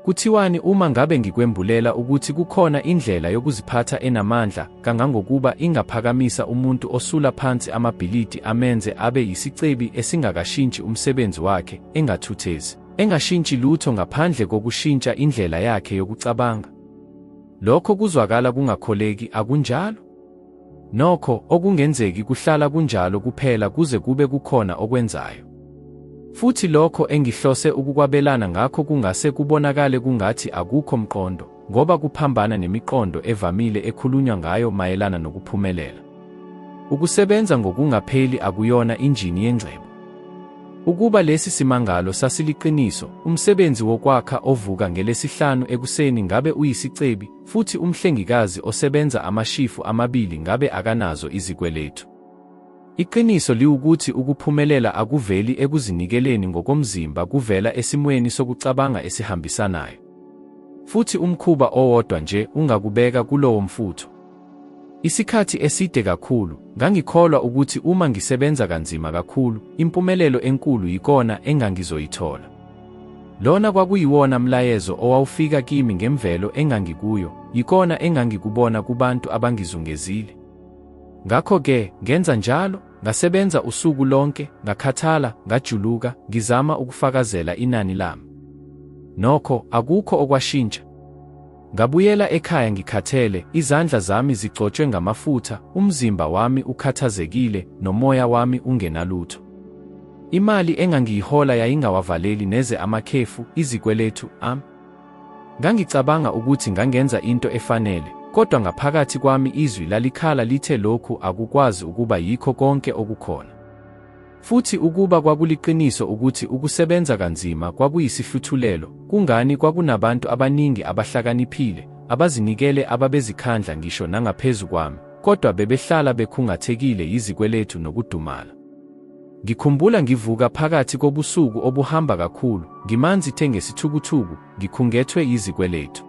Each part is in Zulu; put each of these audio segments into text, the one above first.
Kuthiwani uma ngabe ngikwembulela ukuthi kukhona indlela yokuziphatha enamandla kangangokuba ingaphakamisa umuntu osula phansi amabhilidi amenze abe yisicebi esingakashintshi umsebenzi wakhe, engathuthezi, engashintshi lutho ngaphandle kokushintsha indlela yakhe yokucabanga? Lokho kuzwakala kungakholeki, akunjalo? Nokho, okungenzeki kuhlala kunjalo kuphela kuze kube kukhona okwenzayo. Futhi lokho engihlose ukukwabelana ngakho kungase kubonakale kungathi akukho mqondo, ngoba kuphambana nemiqondo evamile ekhulunywa ngayo mayelana nokuphumelela. Ukusebenza ngokungapheli akuyona injini yengcebo. Ukuba lesi simangalo sasiliqiniso, umsebenzi wokwakha ovuka ngelesihlanu ekuseni ngabe uyisicebi, futhi umhlengikazi osebenza amashifu amabili ngabe akanazo izikweletu. Iqiniso liwukuthi ukuphumelela akuveli ekuzinikeleni ngokomzimba kuvela esimweni sokucabanga esihambisanayo. Futhi umkhuba owodwa nje ungakubeka kulowo mfutho. Isikhathi eside kakhulu, ngangikholwa ukuthi uma ngisebenza kanzima kakhulu, impumelelo enkulu yikona engangizoyithola. Lona kwakuyiwona mlayezo owawufika kimi ngemvelo engangikuyo, yikona engangikubona kubantu abangizungezile. Ngakho-ke, ngenza njalo, ngasebenza usuku lonke, ngakhathala, ngajuluka, ngizama ukufakazela inani lami. Nokho, akukho okwashintsha. Ngabuyela ekhaya ngikhathele, izandla zami zigcotshwe ngamafutha, umzimba wami ukhathazekile, nomoya wami ungenalutho. Imali engangiyihola yayingawavaleli neze amakhefu, izikweletu, ami. Ngangicabanga ukuthi ngangenza into efanele, kodwa ngaphakathi kwami izwi lalikhala lithe lokhu akukwazi ukuba yikho konke okukhona. Futhi ukuba kwakuliqiniso ukuthi ukusebenza kanzima kwakuyisihluthulelo, kungani kwakunabantu abaningi abahlakaniphile, abazinikele ababezikhandla ngisho nangaphezu kwami, kodwa bebehlala bekhungathekile yizikweletu nokudumala? Ngikhumbula ngivuka phakathi kobusuku obuhamba kakhulu, ngimanzi te ngesithukuthuku, ngikhungethwe yizikweletu.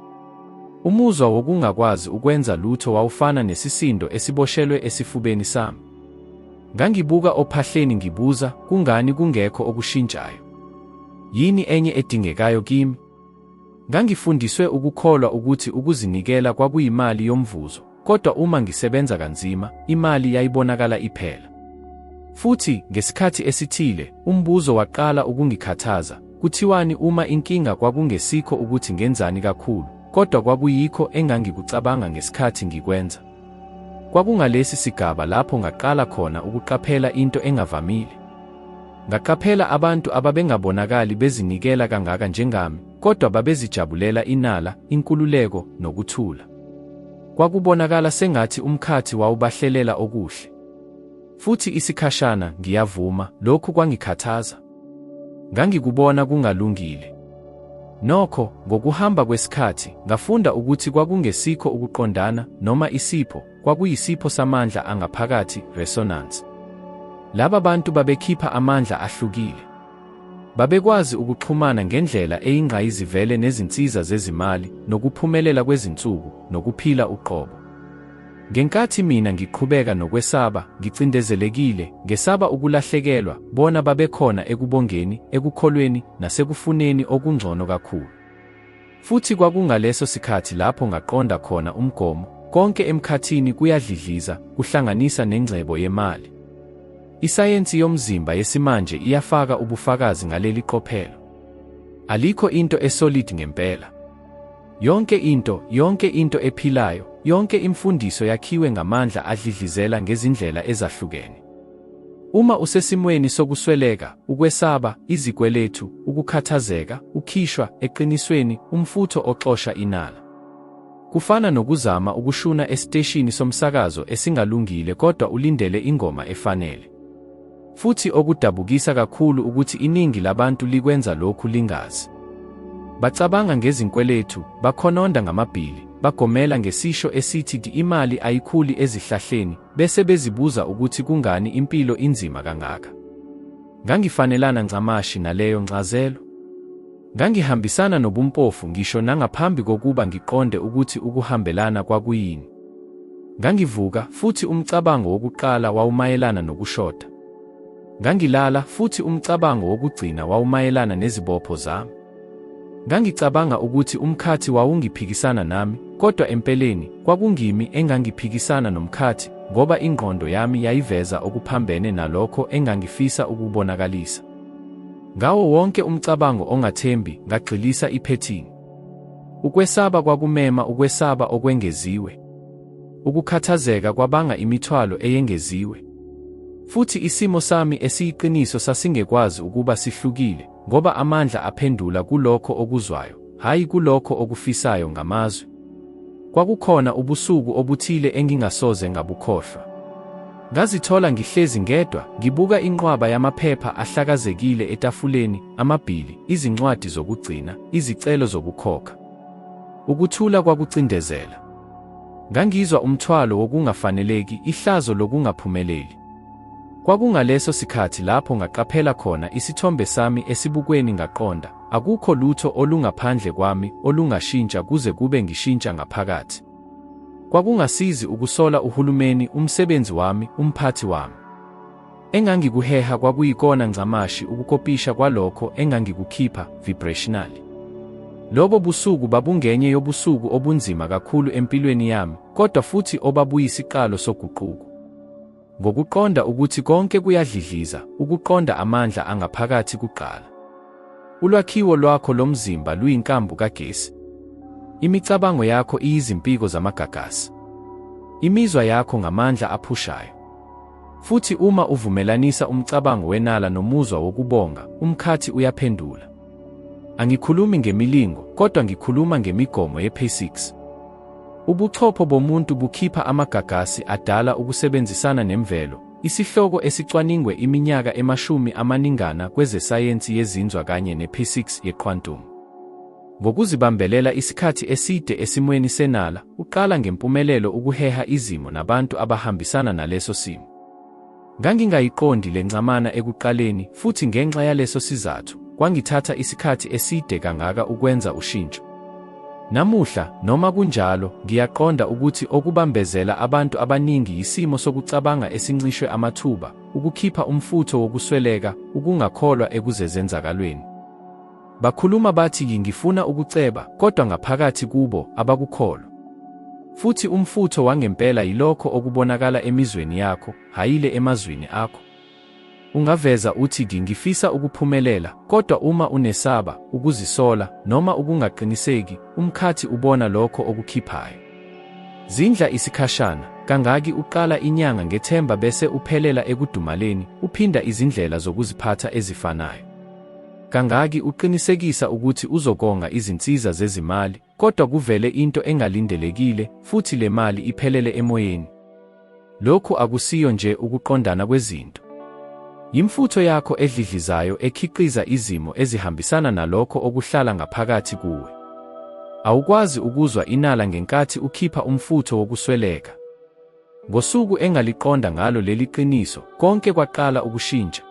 Umuzwa wokungakwazi ukwenza lutho wawufana nesisindo esiboshelwe esifubeni sami. Ngangibuka ophahleni ngibuza, kungani kungekho okushintshayo? Yini enye edingekayo kimi? Ngangifundiswe ukukholwa ukuthi ukuzinikela kwakuyimali yomvuzo, kodwa uma ngisebenza kanzima, imali yayibonakala iphela. Futhi, ngesikhathi esithile, umbuzo waqala ukungikhathaza, kuthiwani uma inkinga kwakungesikho ukuthi ngenzani kakhulu, kodwa kwakuyikho engangikucabanga ngesikhathi ngikwenza? Kwakungalesi sigaba lapho ngaqala khona ukuqaphela into engavamile. Ngaqaphela abantu ababengabonakali bezinikela kangaka njengami, kodwa babezijabulela inala, inkululeko, nokuthula. Kwakubonakala sengathi umkhathi wawubahlelela okuhle. Futhi isikhashana, ngiyavuma, lokhu kwangikhathaza. Ngangikubona kungalungile. Nokho, ngokuhamba kwesikhathi, ngafunda ukuthi kwakungesikho ukuqondana, noma isipho, kwakuyisipho samandla angaphakathi, resonance. Laba bantu babekhipha amandla ahlukile. Babekwazi ukuxhumana ngendlela eyingqayizivele nezinsiza zezimali, nokuphumelela kwezinsuku, nokuphila uqobo. Ngenkathi mina ngiqhubeka nokwesaba, ngicindezelekile, ngesaba ukulahlekelwa, bona babekhona ekubongeni, ekukholweni, nasekufuneni okungcono kakhulu. Futhi kwakungaleso sikhathi lapho ngaqonda khona umgomo, konke emkhathini kuyadlidliza, kuhlanganisa nengcebo yemali. Isayensi yomzimba yesimanje iyafaka ubufakazi ngaleli qophelo. Alikho into esolid ngempela. Yonke into, yonke into ephilayo, yonke imfundiso yakhiwe ngamandla adlidlizela ngezindlela ezahlukene. Uma usesimweni sokusweleka, ukwesaba, izikweletu, ukukhathazeka, ukhishwa, eqinisweni, umfutho oxosha inala. Kufana nokuzama ukushuna esiteshini somsakazo esingalungile kodwa ulindele ingoma efanele. Futhi okudabukisa kakhulu ukuthi iningi labantu likwenza lokhu lingazi. Bacabanga ngezinkweletu, bakhononda ngamabhili, bagomela ngesisho esithi imali ayikhuli ezihlahleni, bese bezibuza ukuthi kungani impilo inzima kangaka. Ngangifanelana ncamashi naleyo ncazelo. Ngangihambisana nobumpofu ngisho nangaphambi kokuba ngiqonde ukuthi ukuhambelana kwakuyini. Ngangivuka, futhi umcabango wokuqala wawumayelana nokushoda. Ngangilala, futhi umcabango wokugcina wawumayelana nezibopho zami. Ngangicabanga ukuthi umkhathi wawungiphikisana nami, kodwa empeleni, kwakungimi engangiphikisana nomkhathi, ngoba ingqondo yami yayiveza okuphambene nalokho engangifisa ukukubonakalisa. Ngawo wonke umcabango ongathembi, ngagxilisa iphethini. Ukwesaba kwakumema ukwesaba okwengeziwe. Ukukhathazeka kwabanga imithwalo eyengeziwe. Futhi isimo sami esiyiqiniso sasingekwazi ukuba sihlukile, ngoba amandla aphendula kulokho okuzwayo, hhayi kulokho okufisayo ngamazwi. Kwakukhona ubusuku obuthile engingasoze ngabukhohlwa. Ngazithola ngihlezi ngedwa, ngibuka inqwaba yamaphepha ahlakazekile etafuleni, amabhili, izincwadi zokugcina, izicelo zokukhokha. Ukuthula kwakucindezela. Ngangizwa umthwalo wokungafaneleki, ihlazo lokungaphumeleli. Kwakungaleso sikhathi lapho ngaqaphela khona isithombe sami esibukweni ngaqonda, akukho lutho olungaphandle kwami olungashintsha kuze kube ngishintsha ngaphakathi. Kwakungasizi ukusola uhulumeni, umsebenzi wami, umphathi wami. Engangikuheha kwakuyikona ncamashi ukukopisha kwalokho engangikukhipha, vibrationally. Lobo busuku babungenye yobusuku obunzima kakhulu empilweni yami, kodwa futhi obabuyisiqalo soguquko. Ngokuqonda ukuthi konke kuyadlidliza, ukuqonda amandla angaphakathi kuqala. Ulwakhiwo lwakho lomzimba luyinkambu kagesi. Imicabango yakho iyizimpiko zamagagasi. Imizwa yakho ngamandla aphushayo. Futhi uma uvumelanisa umcabango wenala nomuzwa wokubonga, umkhathi uyaphendula. Angikhulumi ngemilingo, kodwa ngikhuluma ngemigomo ye-P6. Ubuchopho bomuntu bukhipha amagagasi adala ukusebenzisana nemvelo, isihloko esicwaningwe iminyaka emashumi amaningana kwezesayensi yezinzwa kanye ne-P6 yequantum. Ngokuzibambelela isikhathi eside esimweni senala, uqala ngempumelelo ukuheha izimo nabantu abahambisana naleso simo. Ngangingayiqondi le ncamana ekuqaleni futhi ngenxa yaleso sizathu, kwangithatha isikhathi eside kangaka ukwenza ushintsho. Namuhla, noma kunjalo, ngiyaqonda ukuthi okubambezela abantu abaningi yisimo sokucabanga esincishwe amathuba, ukukhipha umfutho wokusweleka, ukungakholwa ekuzezenzakalweni. Bakhuluma bathi ngifuna ukuceba, kodwa ngaphakathi kubo abakukholwa. Futhi umfutho wangempela yilokho okubonakala emizweni yakho, hhayile emazwini akho. Ungaveza uthi ngifisa ukuphumelela, kodwa uma unesaba, ukuzisola, noma ukungaqiniseki, umkhathi ubona lokho okukhiphayo. Zindla isikhashana, kangaki uqala inyanga ngethemba bese uphelela ekudumaleni, uphinda izindlela zokuziphatha ezifanayo. Kangaki uqinisekisa ukuthi uzokonga izinsiza zezimali, kodwa kuvele into engalindelekile futhi le mali iphelele emoyeni. Lokhu akusiyo nje ukuqondana kwezinto. Yimfutho yakho edlidlizayo ekhiqiza izimo ezihambisana nalokho okuhlala ngaphakathi kuwe. Awukwazi ukuzwa inala ngenkathi ukhipha umfutho wokusweleka. Ngosuku engaliqonda ngalo leli qiniso, konke kwaqala ukushintsha.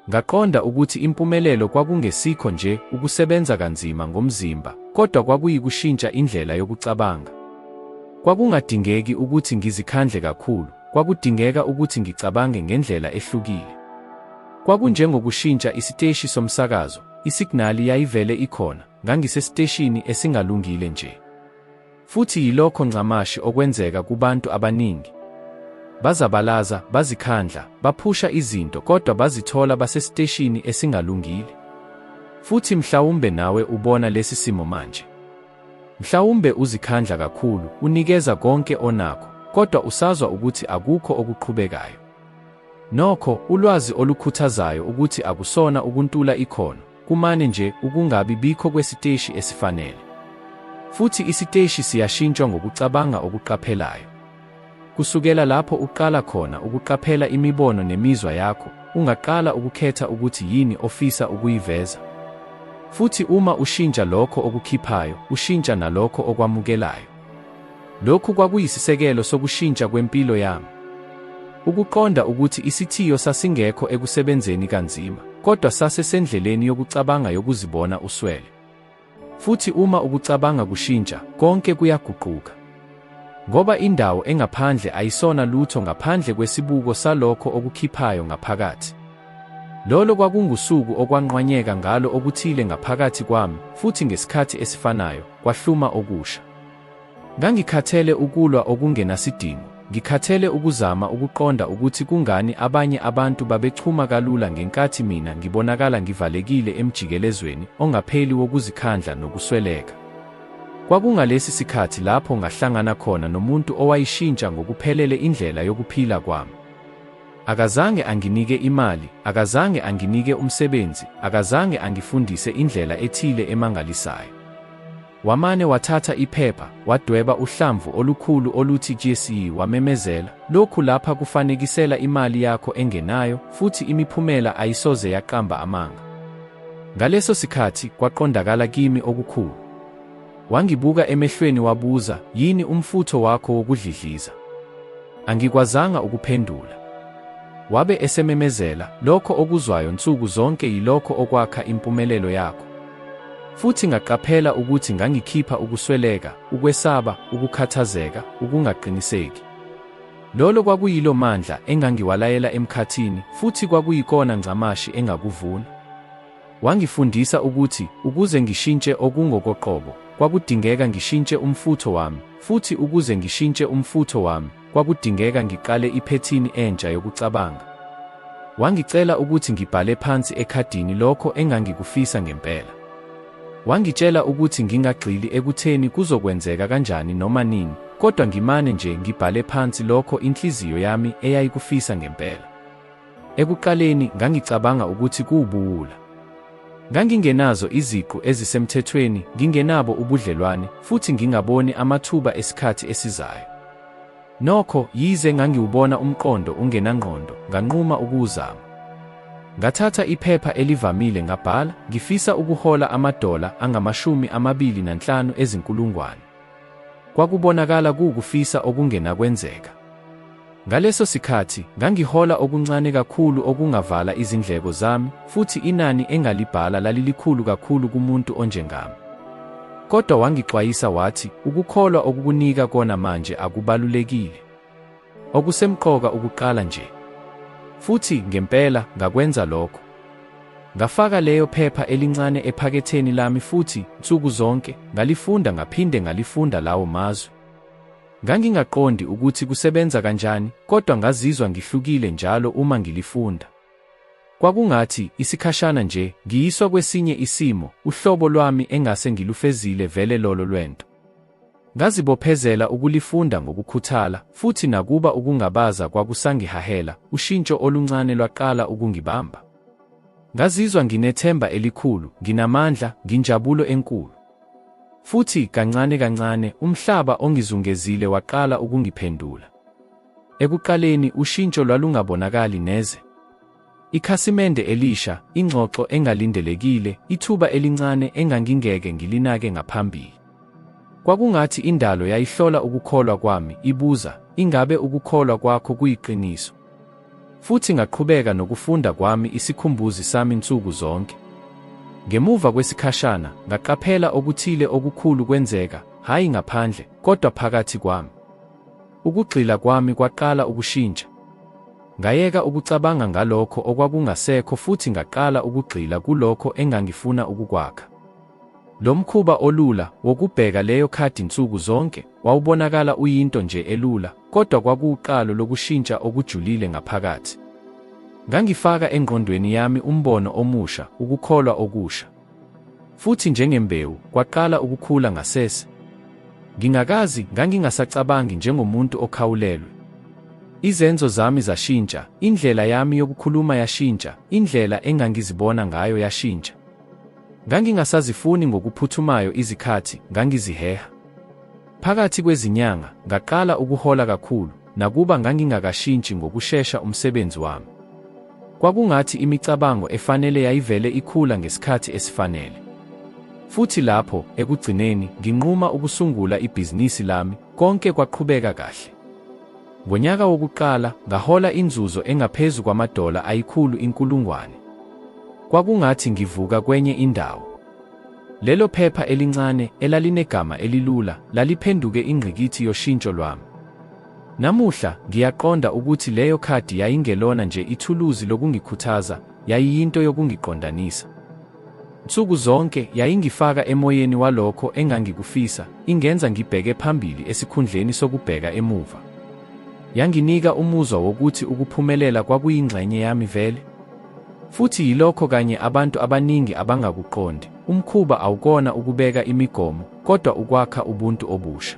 Ngaqonda ukuthi impumelelo kwakungesikho nje ukusebenza kanzima ngomzimba, kodwa kwakuyikushintsha indlela yokucabanga. Kwakungadingeki ukuthi ngizikhandle kakhulu, kwakudingeka ukuthi ngicabange ngendlela ehlukile. Kwakunjengokushintsha isiteshi somsakazo, isignali yayivele ikhona, ngangisesiteshini esingalungile nje. Futhi yilokho ncamashi okwenzeka kubantu abaningi. Bazabalaza, bazikhandla, baphusha izinto kodwa bazithola basesiteshini esingalungile. Futhi mhlawumbe nawe ubona lesi simo manje. Mhlawumbe uzikhandla kakhulu, unikeza konke onakho, kodwa usazwa ukuthi akukho okuqhubekayo. Nokho, ulwazi olukhuthazayo ukuthi akusona ukuntula ikhono, kumane nje ukungabi bikho kwesiteshi esifanele. Futhi isiteshi siyashintshwa ngokucabanga okuqaphelayo. Kusukela lapho uqala khona ukuqaphela imibono nemizwa yakho, ungaqala ukukhetha ukuthi yini ofisa ukuyiveza. Futhi uma ushintsha lokho okukhiphayo, ushintsha nalokho okwamukelayo. Lokhu kwakuyisisekelo sokushintsha kwempilo yami. Ukuqonda ukuthi isithiyo sasingekho ekusebenzeni kanzima, kodwa sase sendleleni yokucabanga yokuzibona uswele. Futhi uma ukucabanga kushintsha, konke kuyaguquka. Ngoba indawo engaphandle ayisona lutho ngaphandle kwesibuko salokho okukhiphayo ngaphakathi. Lolo kwakungusuku okwanqwanyeka ngalo okuthile ngaphakathi kwami, futhi ngesikhathi esifanayo, kwahluma okusha. Ngangikhathele ukulwa okungenasidingo, ngikhathele ukuzama ukuqonda ukuthi kungani abanye abantu babechuma kalula ngenkathi mina ngibonakala ngivalekile emjikelezweni ongapheli wokuzikhandla nokusweleka. Kwakungalesi sikhathi lapho ngahlangana khona nomuntu owayishintsha ngokuphelele indlela yokuphila kwami. Akazange anginike imali, akazange anginike umsebenzi, akazange angifundise indlela ethile emangalisayo. Wamane wathatha iphepha, wadweba uhlamvu olukhulu oluthi GSE wamemezela, Lokhu lapha kufanekisela imali yakho engenayo, futhi imiphumela ayisoze yaqamba amanga. Ngaleso sikhathi, kwaqondakala kimi okukhulu. Wangibuka emehlweni wabuza, Yini umfutho wakho wokudlidliza? Angikwazanga ukuphendula. Wabe esememezela, Lokho okuzwayo nsuku zonke yilokho okwakha impumelelo yakho. Futhi ngaqaphela ukuthi ngangikhipha ukusweleka, ukwesaba, ukukhathazeka, ukungaqiniseki. Lolo kwakuyilo mandla engangiwalayela emkhathini, futhi kwakuyikona ncamashi engakuvuna. Wangifundisa ukuthi ukuze ngishintshe okungokoqobo, kwakudingeka ngishintshe umfutho wami, futhi ukuze ngishintshe umfutho wami, kwakudingeka ngiqale iphethini entsha yokucabanga. Wangicela ukuthi ngibhale phansi ekhadini lokho engangikufisa ngempela. Wangitshela ukuthi ngingagxili ekutheni kuzokwenzeka kanjani noma nini, kodwa ngimane nje ngibhale phansi lokho inhliziyo yami eyayikufisa ngempela. Ekuqaleni, ngangicabanga ukuthi kuwubuwula. Ngangingenazo iziqu ezisemthethweni, ngingenabo ubudlelwane, futhi ngingaboni amathuba esikhathi esizayo. Nokho, yize ngangiwubona umqondo ungenangqondo, nganquma ukuwuzama. Ngathatha iphepha elivamile ngabhala, Ngifisa ukuhola amadola angamashumi 25 ezinkulungwane. Kwakubonakala kuwukufisa okungenakwenzeka. Ngaleso sikhathi, ngangihola okuncane kakhulu okungavala izindleko zami, futhi inani engalibhala lalilikhulu kakhulu kumuntu onjengami. Kodwa wangixwayisa wathi, Ukukholwa okukunika kona manje akubalulekile. Okusemqoka ukuqala nje. Futhi, ngempela, ngakwenza lokho. Ngafaka leyo phepha elincane ephaketheni lami futhi, nsuku zonke, ngalifunda ngaphinde ngalifunda lawo mazwi. Ngangingaqondi ukuthi kusebenza kanjani, kodwa ngazizwa ngihlukile njalo uma ngilifunda. Kwakungathi, isikhashana nje, ngiyiswa kwesinye isimo, uhlobo lwami engase ngilufezile vele lolo lwento. Ngazibophezela ukulifunda ngokukhuthala, futhi nakuba ukungabaza kwakusangihahela, ushintsho oluncane lwaqala ukungibamba. Ngazizwa nginethemba elikhulu, nginamandla, nginjabulo enkulu. Futhi, kancane kancane, umhlaba ongizungezile waqala ukungiphendula. Ekuqaleni, ushintsho lwalungabonakali neze. Ikhasimende elisha, ingxoxo engalindelekile, ithuba elincane engangingeke ngilinake ngaphambili. Kwakungathi indalo yayihlola ukukholwa kwami, ibuza, Ingabe ukukholwa kwakho kuyiqiniso? Futhi ngaqhubeka nokufunda kwami isikhumbuzi sami nsuku zonke. Ngemuva kwesikhashana, ngaqaphela okuthile okukhulu kwenzeka, hhayi ngaphandle, kodwa phakathi kwami. Ukugxila kwami kwaqala ukushintsha. Ngayeka ukucabanga ngalokho okwakungasekho futhi ngaqala ukugxila kulokho engangifuna ukukwakha. Lo mkhuba olula, wokubheka leyo khadi nsuku zonke, wawubonakala uyinto nje elula, kodwa kwakuwuqalo lokushintsha okujulile ngaphakathi. Ngangifaka engqondweni yami umbono omusha, ukukholwa okusha. Futhi njengembewu, kwaqala ukukhula ngasese. Ngingakazi, ngangingasacabangi njengomuntu okhawulelwe. Izenzo zami zashintsha, indlela yami yokukhuluma yashintsha, indlela engangizibona ngayo yashintsha. Ngangingasazifuni ngokuphuthumayo izikhathi, ngangiziheha. Phakathi kwezinyanga, ngaqala ukuhola kakhulu, nakuba ngangingakashintshi ngokushesha umsebenzi wami. Kwakungathi imicabango efanele yayivele ikhula ngesikhathi esifanele. Futhi lapho, ekugcineni, nginquma ukusungula ibhizinisi lami, konke kwaqhubeka kahle. Ngonyaka wokuqala, ngahola inzuzo engaphezu kwamadola ayikhulu inkulungwane. Kwakungathi ngivuka kwenye indawo. Lelo phepha elincane, elalinegama elilula, laliphenduke ingqikithi yoshintsho lwami. Namuhla, ngiyaqonda ukuthi leyo khadi yayingelona nje ithuluzi lokungikhuthaza, yayiyinto yokungiqondanisa. Nsuku zonke, yayingifaka emoyeni walokho engangikufisa, ingenza ngibheke phambili esikhundleni sokubheka emuva. Yanginika umuzwa wokuthi ukuphumelela kwakuyingxenye yami vele. Futhi yilokho kanye abantu abaningi abangakuqondi, umkhuba awukona ukubeka imigomo, kodwa ukwakha ubuntu obusha.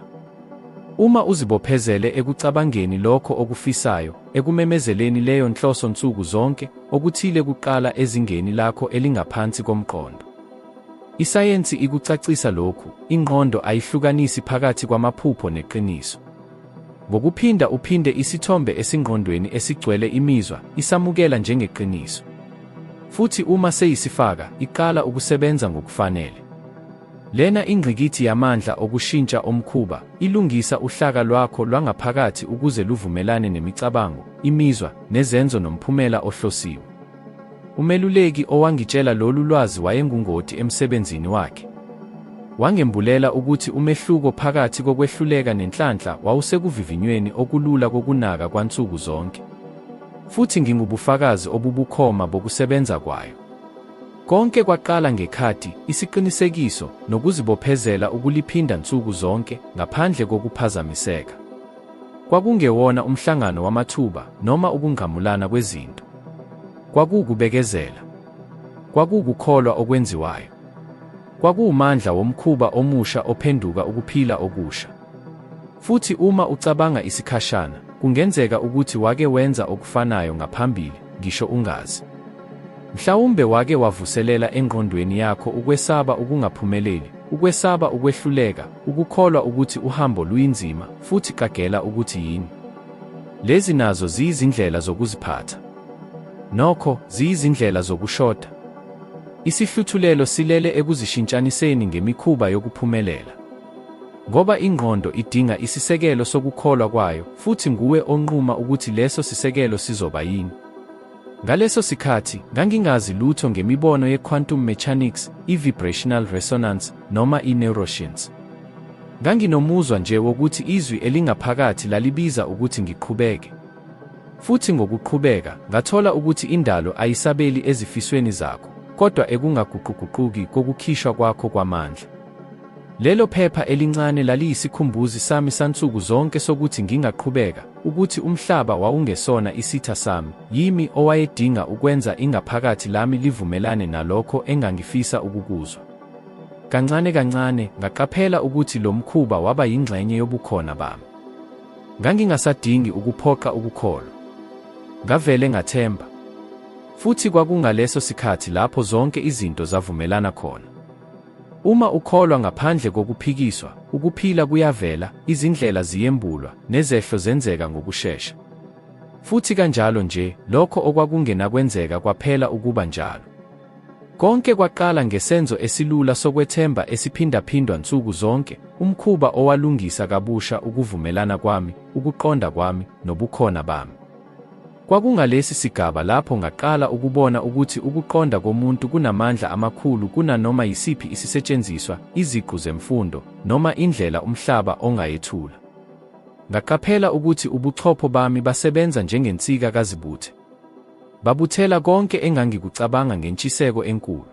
Uma uzibophezele ekucabangeni lokho okufisayo, ekumemezeleni leyo nhloso nsuku zonke, okuthile kuqala ezingeni lakho elingaphansi komqondo. Isayensi ikucacisa lokhu, ingqondo ayihlukanisi phakathi kwamaphupho neqiniso. Ngokuphinda uphinde isithombe esingqondweni esigcwele imizwa, isamukela njengeqiniso. Futhi uma seyisifaka, iqala ukusebenza ngokufanele. Lena ingqikithi yamandla okushintsha omkhuba, ilungisa uhlaka lwakho lwangaphakathi ukuze luvumelane nemicabango, imizwa, nezenzo nomphumela ohlosiwe. Umeluleki owangitshela lolu lwazi wayengungoti emsebenzini wakhe. Wangembulela ukuthi umehluko phakathi kokwehluleka nenhlanhla wawusekuvivinyweni okulula kokunaka kwansuku zonke. Futhi ngingubufakazi obubukhoma bokusebenza kwayo. Konke kwaqala ngekhadi, isiqinisekiso, nokuzibophezela ukuliphinda nsuku zonke, ngaphandle kokuphazamiseka. Kwakungewona umhlangano wamathuba noma ukungqamulana kwezinto. Kwakuwukubekezela. Kwakuwukukholwa okwenziwayo. Kwakuwumandla womkhuba omusha ophenduka ukuphila okusha. Futhi uma ucabanga isikhashana, kungenzeka ukuthi wake wenza okufanayo ngaphambili, ngisho ungazi. Mhlawumbe wake wavuselela engqondweni yakho ukwesaba ukungaphumeleli, ukwesaba ukwehluleka, ukukholwa ukuthi uhambo luyinzima, futhi qagela ukuthi yini. Lezi nazo ziyizindlela zokuziphatha. Nokho, ziyizindlela zokushoda. Isihluthulelo silele ekuzishintshaniseni ngemikhuba yokuphumelela. Ngoba ingqondo idinga isisekelo sokukholwa kwayo, futhi nguwe onquma ukuthi leso sisekelo sizoba yini. Ngaleso sikhathi, ngangingazi lutho ngemibono ye-quantum mechanics, i-vibrational resonance, noma i-neuroscience. Nganginomuzwa nje wokuthi izwi elingaphakathi lalibiza ukuthi ngiqhubeke. Futhi ngokuqhubeka, ngathola ukuthi indalo ayisabeli ezifisweni zakho, kodwa ekungaguquguquki kokukhishwa kwakho kwamandla. Lelo phepha elincane laliyisikhumbuzi sami sansuku zonke sokuthi ngingaqhubeka, ukuthi umhlaba wawungesona isitha sami, yimi owayedinga ukwenza ingaphakathi lami livumelane nalokho engangifisa ukukuzwa. Kancane kancane, ngaqaphela ukuthi lo mkhuba waba yingxenye yobukhona bami. Ngangingasadingi ukuphoqa ukukholwa. Ngavele ngathemba. Futhi kwakungaleso sikhathi lapho zonke izinto zavumelana khona. Uma ukholwa ngaphandle kokuphikiswa, ukuphila kuyavela, izindlela ziyembulwa, nezehlo zenzeka ngokushesha. Futhi kanjalo nje, lokho okwakungenakwenzeka kwaphela ukuba njalo. Konke kwaqala ngesenzo esilula sokwethemba esiphindaphindwa nsuku zonke, umkhuba owalungisa kabusha ukuvumelana kwami, ukuqonda kwami, nobukhona bami. Kwakungalesi sigaba lapho ngaqala ukubona ukuthi ukuqonda komuntu kunamandla amakhulu kunanoma yisiphi isisetshenziswa, iziqu zemfundo, noma indlela umhlaba ongayethula. Ngaqaphela ukuthi ubuchopho bami basebenza njengensika kazibuthe. Babuthela konke engangikucabanga ngentshiseko enkulu.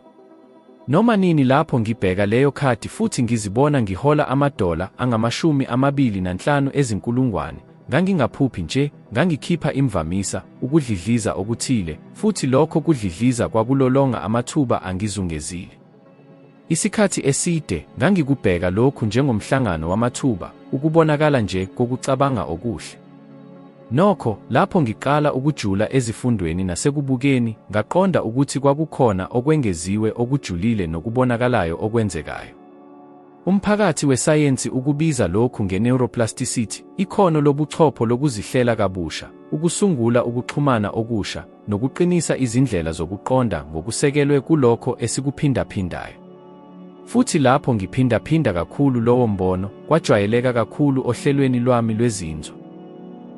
Noma nini lapho ngibheka leyo khadi futhi ngizibona ngihola amadola angama-25 ezinkulungwane, ngangingaphuphi nje, ngangikhipha imvamisa, ukudlidliza okuthile, futhi lokho kudlidliza kwakulolonga amathuba angizungezile. Isikhathi eside, ngangikubheka lokhu njengomhlangano wamathuba, ukubonakala nje kokucabanga okuhle. Nokho, lapho ngiqala ukujula ezifundweni nasekubukeni, ngaqonda ukuthi kwakukhona okwengeziwe okujulile nokubonakalayo okwenzekayo. Umphakathi wesayensi ukubiza lokhu nge-neuroplasticity, ikhono lobuchopho lokuzihlela kabusha, ukusungula ukuxhumana okusha, nokuqinisa izindlela zokuqonda ngokusekelwe kulokho esikuphindaphindayo. Futhi lapho ngiphindaphinda kakhulu lowo mbono, kwajwayeleka kakhulu ohlelweni lwami lwezinzwa.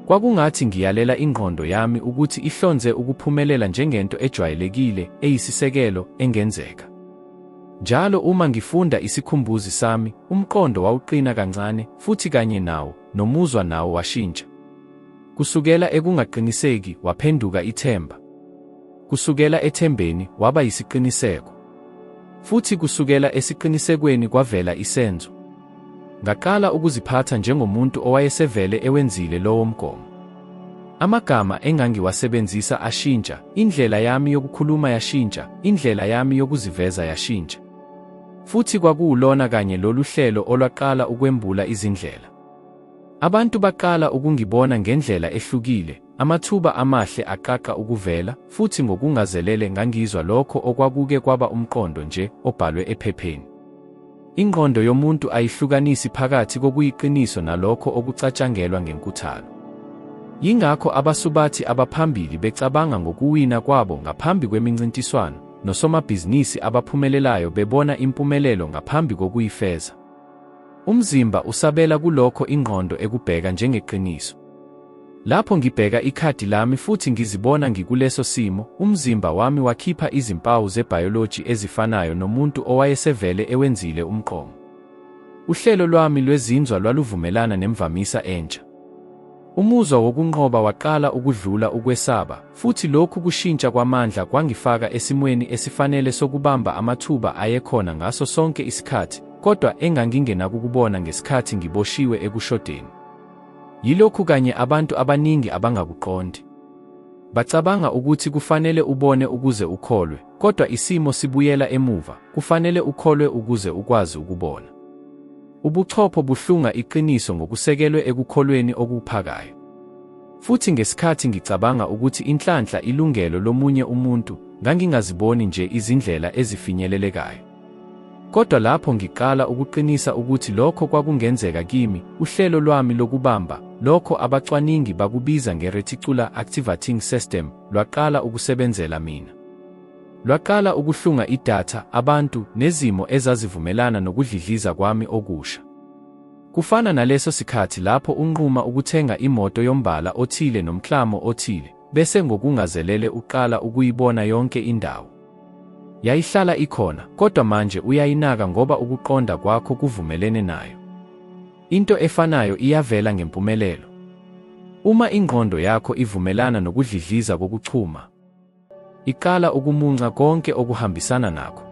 Kwakungathi ngiyalela ingqondo yami ukuthi ihlonze ukuphumelela njengento ejwayelekile, eyisisekelo, engenzeka. Njalo uma ngifunda isikhumbuzi sami, umqondo wawuqina kancane, futhi kanye nawo, nomuzwa nawo washintsha. Kusukela ekungaqiniseki, waphenduka ithemba. Kusukela ethembeni waba yisiqiniseko. Futhi kusukela esiqinisekweni kwavela isenzo. Ngaqala ukuziphatha njengomuntu owayesevele ewenzile lowo mgomo. Amagama engangiwasebenzisa ashintsha, indlela yami yokukhuluma yashintsha, indlela yami yokuziveza yashintsha. Futhi kwakuwulona kanye lolu hlelo olwaqala ukwembula izindlela. Abantu baqala ukungibona ngendlela ehlukile, amathuba amahle aqaqa ukuvela, futhi ngokungazelele ngangizwa lokho okwakuke kwaba umqondo nje obhalwe ephepheni. Ingqondo yomuntu ayihlukanisi phakathi kokuyiqiniso nalokho okucatshangelwa ngenkuthalo. Yingakho abasubathi abaphambili becabanga ngokuwina kwabo ngaphambi kwemincintiswano, nosomabhizinisi abaphumelelayo bebona impumelelo ngaphambi kokuyifeza. Umzimba usabela kulokho ingqondo ekubheka njengeqiniso. Lapho ngibheka ikhadi lami futhi ngizibona ngikuleso simo, umzimba wami wakhipha izimpawu zebhayoloji ezifanayo nomuntu owayesevele ewenzile umqomo. Uhlelo lwami lwezinzwa lwaluvumelana nemvamisa entsha. Umuzwa wokunqoba waqala ukudlula ukwesaba, futhi lokhu kushintsha kwamandla kwangifaka esimweni esifanele sokubamba amathuba ayekhona ngaso sonke isikhathi, kodwa engangingenakukubona ngesikhathi ngiboshiwe ekushodeni. Yilokhu kanye abantu abaningi abangakuqondi. Bacabanga ukuthi kufanele ubone ukuze ukholwe, kodwa isimo sibuyela emuva, kufanele ukholwe ukuze ukwazi ukubona. Ubuchopho buhlunga iqiniso ngokusekelwe ekukholweni okuphakayo. Futhi ngesikhathi ngicabanga ukuthi inhlanhla ilungelo lomunye umuntu, ngangingaziboni nje izindlela ezifinyelelekayo. Kodwa lapho ngiqala ukuqinisa ukuthi lokho kwakungenzeka kimi, uhlelo lwami lokubamba, lokho abacwaningi bakubiza nge-reticular activating system, lwaqala ukusebenzela mina. Lwaqala ukuhlunga idatha, abantu, nezimo ezazivumelana nokudlidliza kwami okusha. Kufana naleso sikhathi lapho unquma ukuthenga imoto yombala othile nomklamo othile, bese ngokungazelele uqala ukuyibona yonke indawo. Yayihlala ikhona, kodwa manje uyayinaka ngoba ukuqonda kwakho kuvumelene nayo. Into efanayo iyavela ngempumelelo. Uma ingqondo yakho ivumelana nokudlidliza kokuchuma, iqala ukumunca konke okuhambisana nakho.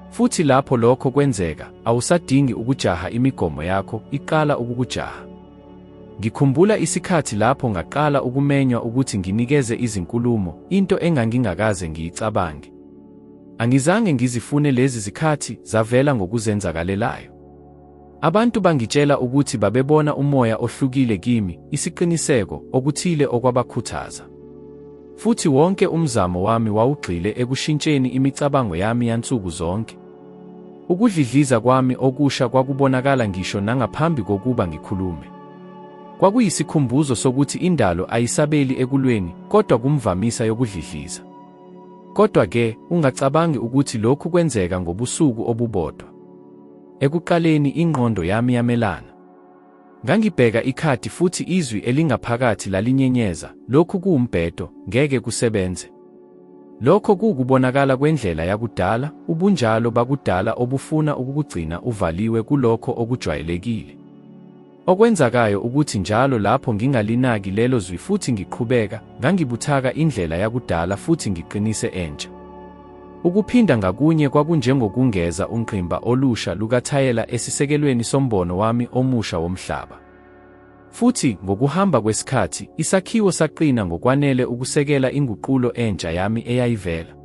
Futhi lapho lokho kwenzeka, awusadingi ukujaha imigomo yakho, iqala ukukujaha. Ngikhumbula isikhathi lapho ngaqala ukumenywa ukuthi nginikeze izinkulumo, into engangingakaze ngiyicabange. Angizange ngizifune lezi zikhathi, zavela ngokuzenzakalelayo. Abantu bangitshela ukuthi babebona umoya ohlukile kimi, isiqiniseko, okuthile okwabakhuthaza. Futhi wonke umzamo wami wawugxile ekushintsheni imicabango yami yansuku zonke. Ukudlidliza kwami okusha kwakubonakala ngisho nangaphambi kokuba ngikhulume. Kwakuyisikhumbuzo sokuthi indalo ayisabeli ekulweni, kodwa kumvamisa yokudlidliza. Kodwa-ke, ungacabangi ukuthi lokhu kwenzeka ngobusuku obubodwa. Ekuqaleni ingqondo yami yamelana. Ngangibheka ikhadi futhi izwi elingaphakathi lalinyenyeza, lokhu kuwumbhedo, ngeke kusebenze. Lokho kuwukubonakala kwendlela yakudala, ubunjalo bakudala obufuna ukukugcina uvaliwe kulokho okujwayelekile. Okwenzakayo ukuthi njalo lapho ngingalinaki lelo zwi futhi ngiqhubeka, ngangibuthaka indlela yakudala futhi ngiqinise entsha. Ukuphinda ngakunye kwakunjengokungeza ungqimba olusha lukathayela esisekelweni sombono wami omusha womhlaba. Futhi, ngokuhamba kwesikhathi, isakhiwo saqina ngokwanele ukusekela inguqulo entsha yami eyayivela.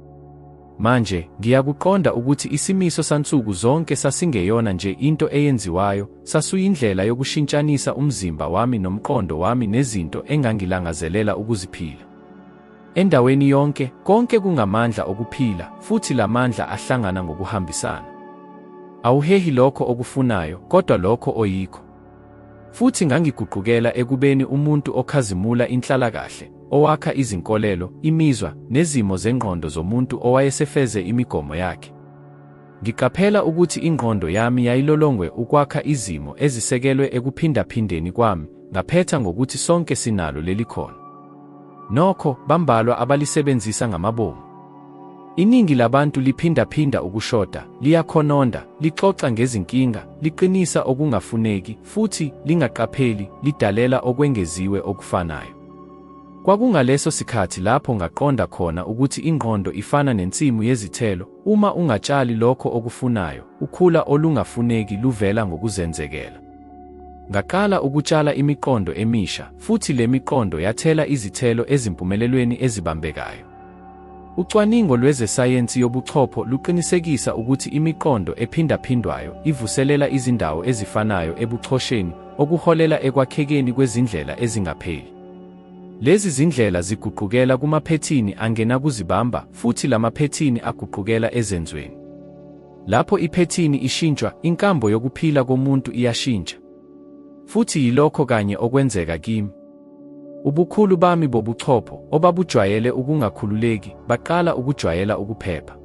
Manje, ngiyakuqonda ukuthi isimiso sansuku zonke sasingeyona nje into eyenziwayo, sasuyindlela yokushintshanisa umzimba wami nomqondo wami nezinto engangilangazelela ukuziphila. Endaweni yonke, konke kungamandla okuphila, futhi la mandla ahlangana ngokuhambisana. Awuhehi lokho okufunayo, kodwa lokho oyikho. Futhi ngangiguqukela ekubeni umuntu okhazimula inhlalakahle, owakha izinkolelo, imizwa, nezimo zengqondo zomuntu owayesefeze imigomo yakhe. Ngiqaphela ukuthi ingqondo yami yayilolongwe ukwakha izimo ezisekelwe ekuphindaphindeni kwami, ngaphetha ngokuthi sonke sinalo leli khono. Nokho, bambalwa abalisebenzisa ngamabomu. Iningi labantu liphindaphinda ukushoda, liyakhononda, lixoxa ngezinkinga, liqinisa okungafuneki, futhi, lingaqapheli, lidalela okwengeziwe okufanayo. Kwakungaleso sikhathi lapho ngaqonda khona ukuthi ingqondo ifana nensimu yezithelo, uma ungatshali lokho okufunayo, ukhula olungafuneki luvela ngokuzenzekela. Ngaqala ukutshala imiqondo emisha, futhi le miqondo yathela izithelo ezimpumelelweni ezibambekayo. Ucwaningo lwezesayensi yobuchopho luqinisekisa ukuthi imiqondo ephindaphindwayo ivuselela izindawo ezifanayo ebuchosheni, okuholela ekwakhekeni kwezindlela ezingapheli. Lezi zindlela ziguqukela kumaphethini angenakuzibamba, futhi lamaphethini aguqukela ezenzweni. Lapho iphethini ishintshwa, inkambo yokuphila komuntu iyashintsha. Futhi yilokho kanye okwenzeka kimi. Ubukhulu bami bobuchopho, obabujwayele ukungakhululeki, baqala ukujwayela ukuphepha.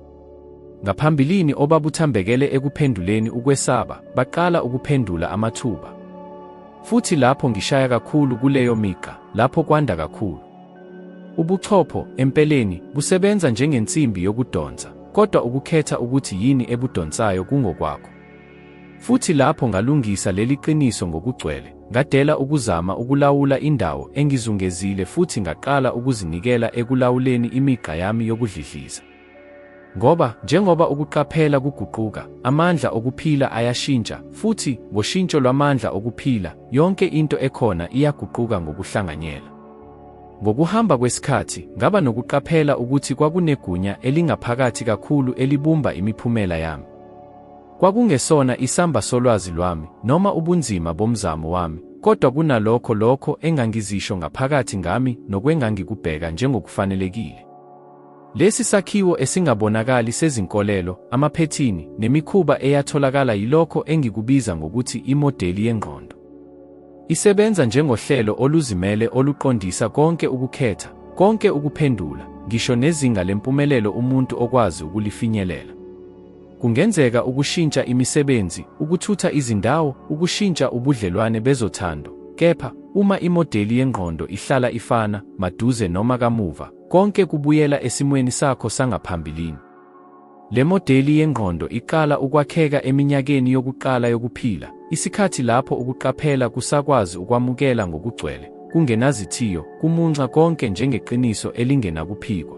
Ngaphambilini obabuthambekele ekuphenduleni ukwesaba, baqala ukuphendula amathuba. Futhi lapho ngishaya kakhulu kuleyo migqa, lapho kwanda kakhulu. Ubuchopho, empeleni, busebenza njengensimbi yokudonsa, kodwa ukukhetha ukuthi yini ebudonsayo kungokwakho. Futhi lapho ngalungisa leli qiniso ngokugcwele, ngadela ukuzama ukulawula indawo engizungezile futhi ngaqala ukuzinikela ekulawuleni imigqa yami yokudlidliza. Ngoba, njengoba ukuqaphela kuguquka, amandla okuphila ayashintsha, futhi, ngoshintsho lwamandla okuphila, yonke into ekhona iyaguquka ngokuhlanganyela. Ngokuhamba kwesikhathi, ngaba nokuqaphela ukuthi kwakunegunya elingaphakathi kakhulu elibumba imiphumela yami. Kwakungesona isamba solwazi lwami, noma ubunzima bomzamo wami, kodwa kunalokho lokho engangizisho ngaphakathi ngami nokwengangikubheka njengokufanelekile. Lesi sakhiwo esingabonakali sezinkolelo, amaphethini, nemikhuba eyatholakala yilokho engikubiza ngokuthi imodeli yengqondo. Isebenza njengohlelo oluzimele oluqondisa konke ukukhetha, konke ukuphendula, ngisho nezinga lempumelelo umuntu okwazi ukulifinyelela. Kungenzeka ukushintsha imisebenzi, ukuthutha izindawo, ukushintsha ubudlelwane bezothando, kepha, uma imodeli yengqondo ihlala ifana, maduze noma kamuva, konke kubuyela esimweni sakho sangaphambilini. Le modeli yengqondo iqala ukwakheka eminyakeni yokuqala yokuphila, isikhathi lapho ukuqaphela kusakwazi ukwamukela ngokugcwele, kungenazithiyo, kumunca konke njengeqiniso elingenakuphikwa.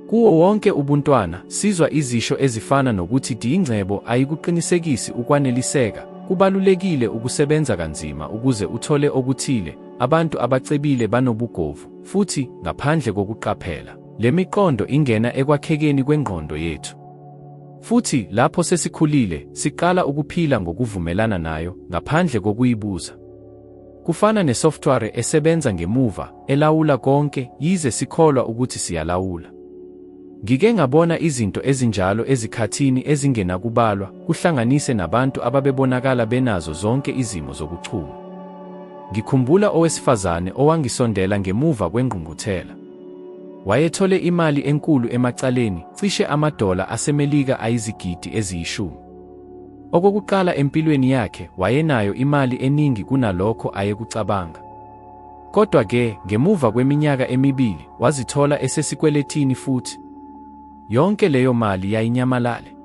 Kuwo wonke ubuntwana, sizwa izisho ezifana nokuthi ingcebo ayikuqinisekisi ukwaneliseka, kubalulekile ukusebenza kanzima ukuze uthole okuthile, abantu abacebile banobugovu, futhi, ngaphandle kokuqaphela, le miqondo ingena ekwakhekeni kwengqondo yethu. Futhi, lapho sesikhulile, siqala ukuphila ngokuvumelana nayo, ngaphandle kokuyibuza. Kufana nesoftware esebenza ngemuva, elawula konke, yize sikholwa ukuthi siyalawula. Ngike ngabona izinto ezinjalo ezikhathini ezingenakubalwa, kuhlanganise nabantu ababebonakala benazo zonke izimo zokuchuma. Ngikhumbula owesifazane owangisondela ngemuva kwengqungquthela. Wayethole imali enkulu emacaleni, cishe amadola aseMelika ayizigidi eziyishumi. Okokuqala empilweni yakhe, wayenayo imali eningi kunalokho ayekucabanga. Kodwa-ke, ngemuva kweminyaka emibili, wazithola esesikweletini futhi. Yonke leyo mali yayinyamalale.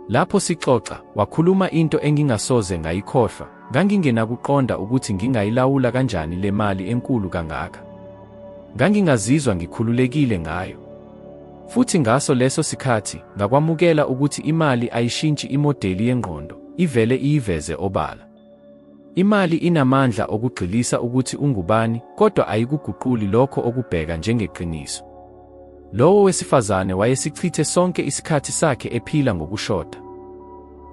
Lapho sixoxa, wakhuluma into engingasoze ngayikhohlwa, Ngangingenakuqonda ukuthi ngingayilawula kanjani le mali enkulu kangaka. Ngangingazizwa ngikhululekile ngayo. Futhi ngaso leso sikhathi, ngakwamukela ukuthi imali ayishintshi imodeli yengqondo, ivele iyiveze obala. Imali inamandla okugxilisa ukuthi ungubani, kodwa ayikuguquli lokho okubheka njengeqiniso. Lowo wesifazane wayesichithe sonke isikhathi sakhe ephila ngokushoda.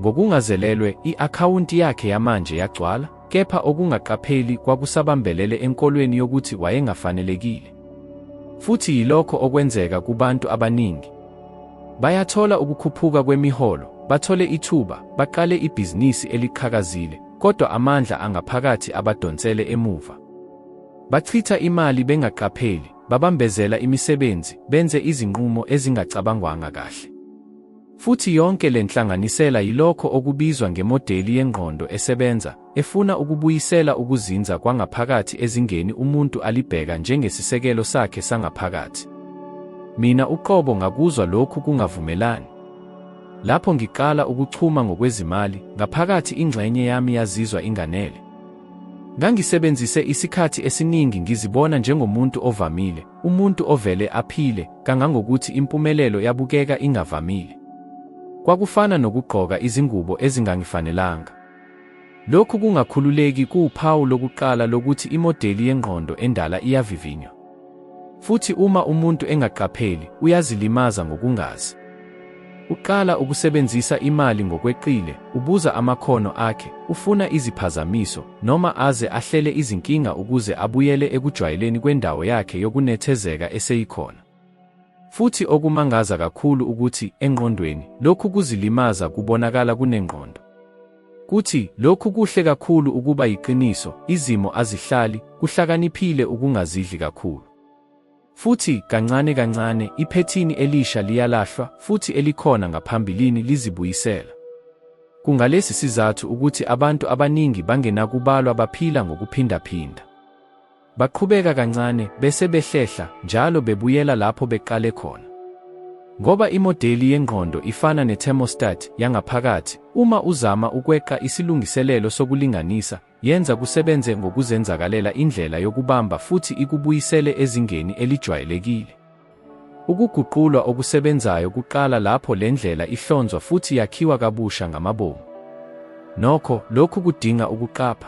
Ngokungazelelwe, i-akhawunti yakhe yamanje yagcwala, kepha okungaqapheli kwakusabambelele enkolweni yokuthi wayengafanelekile. Futhi yilokho okwenzeka kubantu abaningi. Bayathola ukukhuphuka kwemiholo, bathole ithuba, baqale ibhizinisi eliqhakazile, kodwa amandla angaphakathi abadonsele emuva. Bachitha imali bengaqapheli, babambezela imisebenzi, benze izinqumo ezingacabangwanga kahle. Futhi yonke le nhlanganisela yilokho okubizwa ngemodeli yengqondo esebenza, efuna ukubuyisela ukuzinza kwangaphakathi ezingeni umuntu alibheka njengesisekelo sakhe sangaphakathi. Mina uqobo ngakuzwa lokhu kungavumelani. Lapho ngiqala ukuchuma ngokwezimali, ngaphakathi ingxenye yami yazizwa inganele. Ngangisebenzise isikhathi esiningi ngizibona njengomuntu ovamile, umuntu ovele aphile, kangangokuthi impumelelo yabukeka ingavamile. Kwakufana nokugqoka izingubo ezingangifanelanga. Lokhu kungakhululeki kuwuphawu lokuqala lokuthi imodeli yengqondo endala iyavivinywa. Futhi uma umuntu engaqapheli, uyazilimaza ngokungazi. Uqala ukusebenzisa imali ngokweqile, ubuza amakhono akhe, ufuna iziphazamiso, noma aze ahlele izinkinga ukuze abuyele ekujwayeleni kwendawo yakhe yokunethezeka eseyikhona. Futhi okumangaza kakhulu ukuthi, engqondweni, lokhu kuzilimaza kubonakala kunengqondo. Kuthi, lokhu kuhle kakhulu ukuba yiqiniso, izimo azihlali, kuhlakaniphile ukungazidli kakhulu. Futhi, kancane kancane, iphethini elisha liyalahlwa, futhi elikhona ngaphambilini lizibuyisela. Kungalesi sizathu ukuthi abantu abaningi bangenakubalwa baphila ngokuphindaphinda. Baqhubeka kancane, bese behlehla, njalo bebuyela lapho beqale khona. Ngoba imodeli yengqondo ifana ne-thermostat yangaphakathi, uma uzama ukweqa isilungiselelo sokulinganisa, yenza kusebenze ngokuzenzakalela indlela yokubamba futhi ikubuyisele ezingeni elijwayelekile. Ukuguqulwa okusebenzayo kuqala lapho le ndlela ihlonzwa futhi yakhiwa kabusha ngamabomu. Nokho, lokhu kudinga ukuqapha.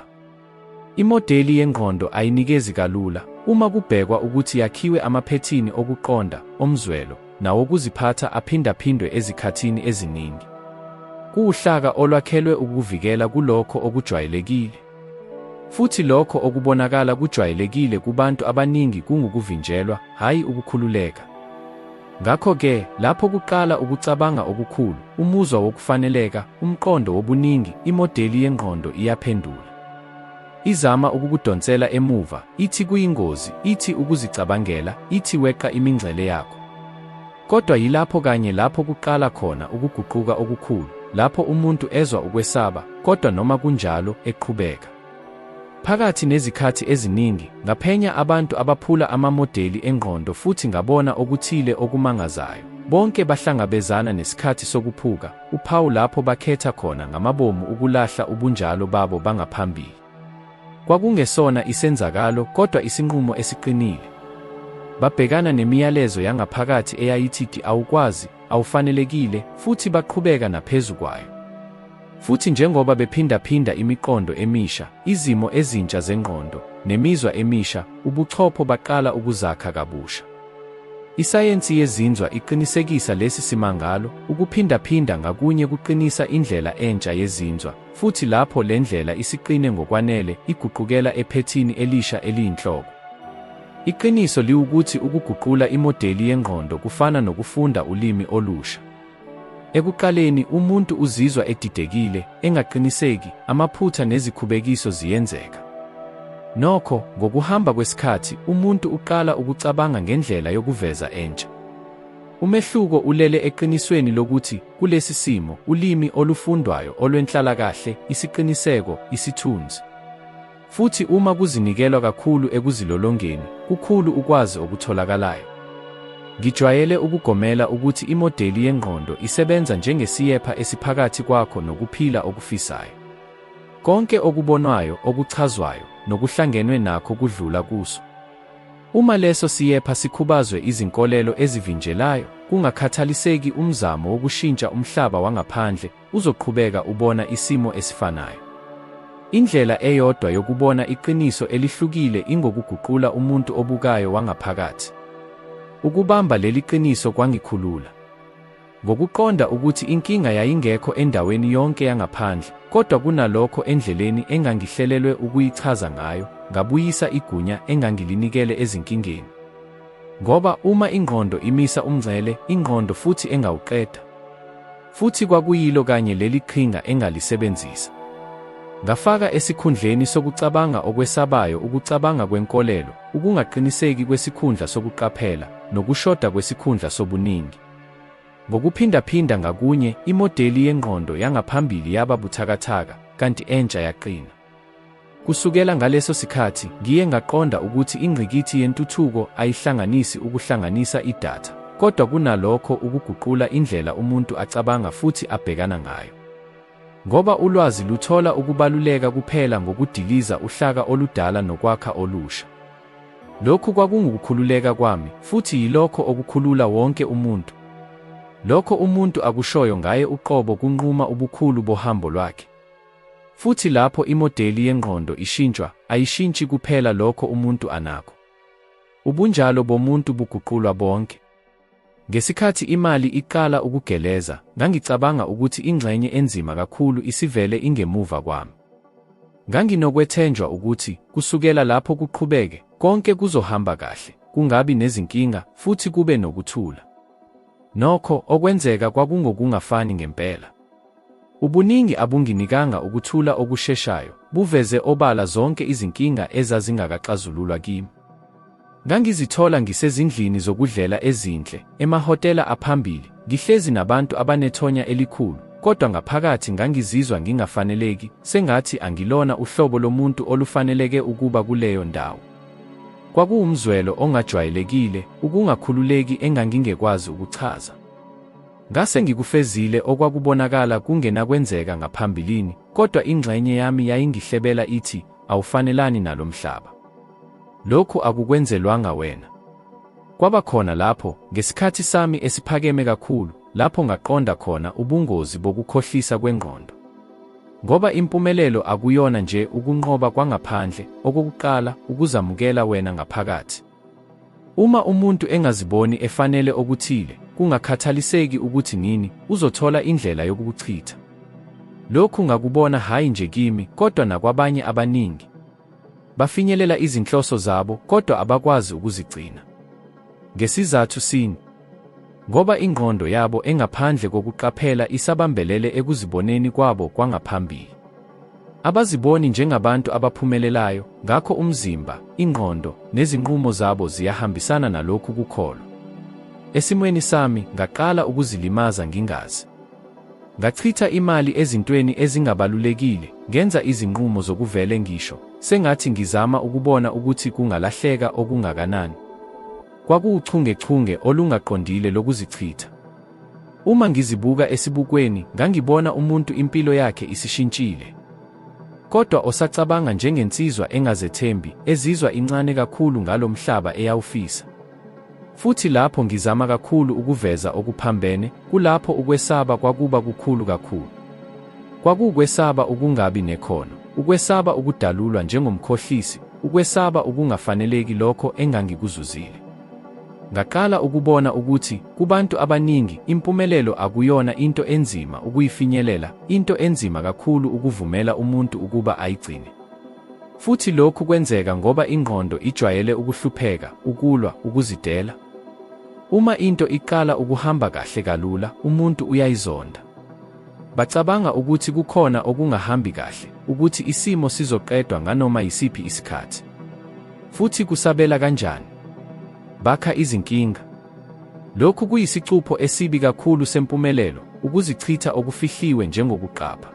Imodeli yengqondo ayinikezi kalula, uma kubhekwa ukuthi yakhiwe amaphethini okuqonda, omzwelo, nawokuziphatha aphindaphindwe ezikhathini eziningi. Kuwuhlaka olwakhelwe ukukuvikela kulokho okujwayelekile. Futhi lokho okubonakala kujwayelekile kubantu abaningi kungukuvinjelwa, hhayi ukukhululeka. Ngakho-ke, lapho kuqala ukucabanga okukhulu, umuzwa wokufaneleka, umqondo wobuningi, imodeli yengqondo iyaphendula. Izama ukukudonsela emuva, ithi kuyingozi, ithi ukuzicabangela, ithi weqa imingcele yakho. Kodwa yilapho kanye lapho kuqala khona ukuguquka okukhulu, lapho umuntu ezwa ukwesaba, kodwa noma kunjalo, eqhubeka. Phakathi nezikhathi eziningi, ngaphenya abantu abaphula amamodeli engqondo futhi ngabona okuthile okumangazayo, bonke bahlangabezana nesikhathi sokuphuka, uphawu lapho bakhetha khona ngamabomu ukulahla ubunjalo babo bangaphambili. Kwakungesona isenzakalo, kodwa isinqumo esiqinile. Babhekana nemiyalezo yangaphakathi eyayithi awukwazi, awufanelekile, futhi baqhubeka naphezu kwayo. Futhi njengoba bephindaphinda imiqondo emisha, izimo ezintsha zengqondo, nemizwa emisha, ubuchopho baqala ukuzakha kabusha. Isayensi yezinzwa iqinisekisa lesi simangalo, ukuphindaphinda ngakunye kuqinisa indlela entsha yezinzwa, futhi lapho le ndlela isiqine ngokwanele, iguqukela ephethini elisha eliyinhloko. Iqiniso liwukuthi ukuguqula imodeli yengqondo kufana nokufunda ulimi olusha. Ekuqaleni, umuntu uzizwa edidekile, engaqiniseki, amaphutha nezikhubekiso ziyenzeka. Nokho, ngokuhamba kwesikhathi, umuntu uqala ukucabanga ngendlela yokuveza entsha. Umehluko ulele eqinisweni lokuthi, kulesi simo, ulimi olufundwayo olwenhlalakahle, isiqiniseko, isithunzi. Futhi uma kuzinikelwa kakhulu ekuzilolongeni, kukhulu ukwazi okutholakalayo. Ngijwayele ukugomela ukuthi imodeli yengqondo isebenza njengesiyepha esiphakathi kwakho nokuphila okufisayo. Konke okubonwayo, okuchazwayo, nokuhlangenwe nakho kudlula kuso. Uma leso siyepha sikhubazwe izinkolelo ezivinjelayo, kungakhathaliseki umzamo wokushintsha umhlaba wangaphandle, uzoqhubeka ubona isimo esifanayo. Indlela eyodwa yokubona iqiniso elihlukile ingokuguqula umuntu obukayo wangaphakathi. Ukubamba leli qiniso kwangikhulula. Ngokuqonda ukuthi inkinga yayingekho endaweni yonke yangaphandle, kodwa kunalokho endleleni engangihlelelwe ukuyichaza ngayo, ngabuyisa igunya engangilinikele ezinkingeni. Ngoba uma ingqondo imisa umngcele, ingqondo futhi engawuqeda. Futhi kwakuyilo kanye leli qhinga engalisebenzisa. Ngafaka esikhundleni sokucabanga okwesabayo ukucabanga kwenkolelo, ukungaqiniseki kwesikhundla sokuqaphela, nokushoda kwesikhundla sobuningi. Ngokuphindaphinda ngakunye, imodeli yengqondo yangaphambili yaba buthakathaka, kanti entsha yaqina. Kusukela ngaleso sikhathi, ngiye ngaqonda ukuthi ingqikithi yentuthuko ayihlanganisi ukuhlanganisa idatha, kodwa kunalokho ukuguqula indlela umuntu acabanga futhi abhekana ngayo. Ngoba ulwazi luthola ukubaluleka kuphela ngokudiliza uhlaka oludala nokwakha olusha. Lokhu kwakungukukhululeka kwami, futhi yilokho okukhulula wonke umuntu. Lokho umuntu akushoyo ngaye uqobo kunquma ubukhulu bohambo lwakhe. Futhi lapho imodeli yengqondo ishintshwa, ayishintshi kuphela lokho umuntu anakho. Ubunjalo bomuntu buguqulwa bonke. Ngesikhathi imali iqala ukugeleza, ngangicabanga ukuthi ingxenye enzima kakhulu isivele ingemuva kwami. Nganginokwethenjwa ukuthi, kusukela lapho kuqhubeke, konke kuzohamba kahle, kungabi nezinkinga, futhi kube nokuthula. Nokho, okwenzeka kwakungokungafani ngempela. Ubuningi abunginikanga ukuthula okusheshayo, buveze obala zonke izinkinga ezazingakaxazululwa kimi. Ngangizithola ngisezindlini zokudlela ezinhle, emahhotela aphambili, ngihlezi nabantu abanethonya elikhulu, kodwa ngaphakathi ngangizizwa ngingafaneleki, sengathi angilona uhlobo lomuntu olufaneleke ukuba kuleyo ndawo. Kwakuwumzwelo ongajwayelekile, ukungakhululeki engangingekwazi ukuchaza. Ngase ngikufezile okwakubonakala kungenakwenzeka ngaphambilini, kodwa ingxenye yami yayingihlebela ithi, Awufanelani nalo mhlaba. Lokhu akukwenzelwanga wena. Kwaba khona lapho, ngesikhathi sami esiphakeme kakhulu, lapho ngaqonda khona ubungozi bokukhohlisa kwengqondo. Ngoba impumelelo akuyona nje ukunqoba kwangaphandle, okokuqala, ukuzamukela wena ngaphakathi. Uma umuntu engaziboni efanele okuthile, kungakhathaliseki ukuthi nini, uzothola indlela yokukuchitha. Lokhu ngakubona hhayi nje kimi, kodwa nakwabanye abaningi. Bafinyelela izinhloso zabo, kodwa abakwazi ukuzigcina. Ngesizathu sini? Ngoba ingqondo yabo engaphandle kokuqaphela isabambelele ekuziboneni kwabo kwangaphambili. Abaziboni njengabantu abaphumelelayo, ngakho umzimba, ingqondo, nezinqumo zabo ziyahambisana nalokhu kukholwa. Esimweni sami, ngaqala ukuzilimaza ngingazi. Ngachitha imali ezintweni ezingabalulekile, ngenza izinqumo zokuvele ngisho, sengathi ngizama ukubona ukuthi kungalahleka okungakanani. Kwakuwuchungechunge olungaqondile lokuzichitha. Uma ngizibuka esibukweni, ngangibona umuntu impilo yakhe isishintshile. Kodwa osacabanga njengensizwa engazethembi, ezizwa incane kakhulu ngalo mhlaba eyawufisa. Futhi lapho ngizama kakhulu ukuveza okuphambene, kulapho ukwesaba kwakuba kukhulu kakhulu. Kwakuwukwesaba ukungabi nekhono, ukwesaba ukudalulwa njengomkhohlisi, ukwesaba ukungafaneleki lokho engangikuzuzile. Ngaqala ukubona ukuthi, kubantu abaningi, impumelelo akuyona into enzima ukuyifinyelela, into enzima kakhulu ukuvumela umuntu ukuba ayigcine. Futhi lokhu kwenzeka ngoba ingqondo ijwayele ukuhlupheka, ukulwa, ukuzidela. Uma into iqala ukuhamba kahle kalula, umuntu uyayizonda. Bacabanga ukuthi kukhona okungahambi kahle, ukuthi isimo sizoqedwa nganoma yisiphi isikhathi. Futhi kusabela kanjani? Bakha izinkinga. Lokhu kuyisicupho esibi kakhulu sempumelelo, ukuzichitha okufihliwe njengokuqapha.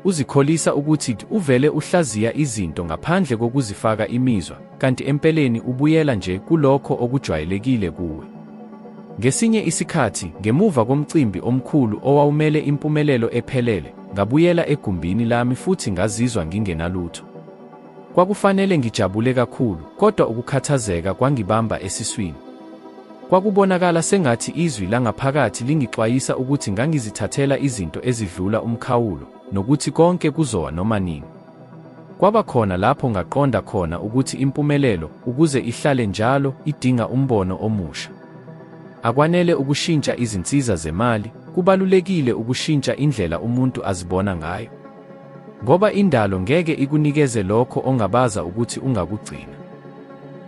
Uzikholisa ukuthi uvele uhlaziya izinto ngaphandle kokuzifaka imizwa, kanti empeleni ubuyela nje kulokho okujwayelekile kuwe. Ngesinye isikhathi, ngemuva komcimbi omkhulu owawumele impumelelo ephelele, ngabuyela egumbini lami futhi ngazizwa ngingenalutho. Kwakufanele ngijabule kakhulu, kodwa ukukhathazeka kwangibamba esiswini. Kwakubonakala sengathi izwi langaphakathi lingixwayisa ukuthi ngangizithathela izinto ezidlula umkhawulo, nokuthi konke kuzowa noma nini. Kwaba khona lapho ngaqonda khona ukuthi impumelelo, ukuze ihlale njalo, idinga umbono omusha. Akwanele ukushintsha izinsiza zemali, kubalulekile ukushintsha indlela umuntu azibona ngayo. Ngoba indalo ngeke ikunikeze lokho ongabaza ukuthi ungakugcina.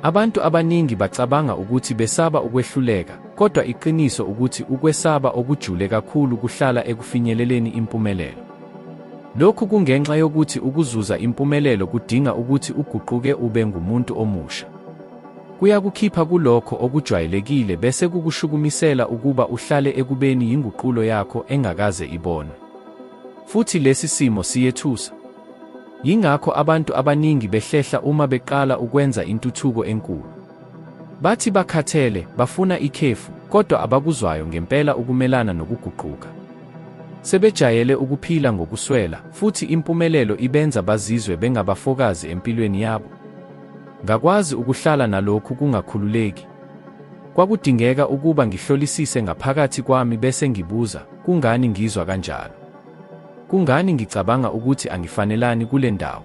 Abantu abaningi bacabanga ukuthi besaba ukwehluleka, kodwa iqiniso ukuthi ukwesaba okujule kakhulu kuhlala ekufinyeleleni impumelelo. Lokhu kungenxa yokuthi ukuzuza impumelelo kudinga ukuthi uguquke ube ngumuntu omusha. Kuyakukhipha kulokho okujwayelekile bese kukushukumisela ukuba uhlale ekubeni yinguqulo yakho engakaze ibonwe. Futhi lesi simo siyethusa. Yingakho abantu abaningi behlehla uma beqala ukwenza intuthuko enkulu. Bathi bakhathele, bafuna ikhefu, kodwa abakuzwayo ngempela ukumelana nokuguquka. Sebejayele ukuphila ngokuswela, futhi impumelelo ibenza bazizwe bengabafokazi empilweni yabo. Ngakwazi ukuhlala nalokhu kungakhululeki. Kwakudingeka ukuba ngihlolisise ngaphakathi kwami bese ngibuza, Kungani ngizwa kanjalo? Kungani ngicabanga ukuthi angifanelani kule ndawo?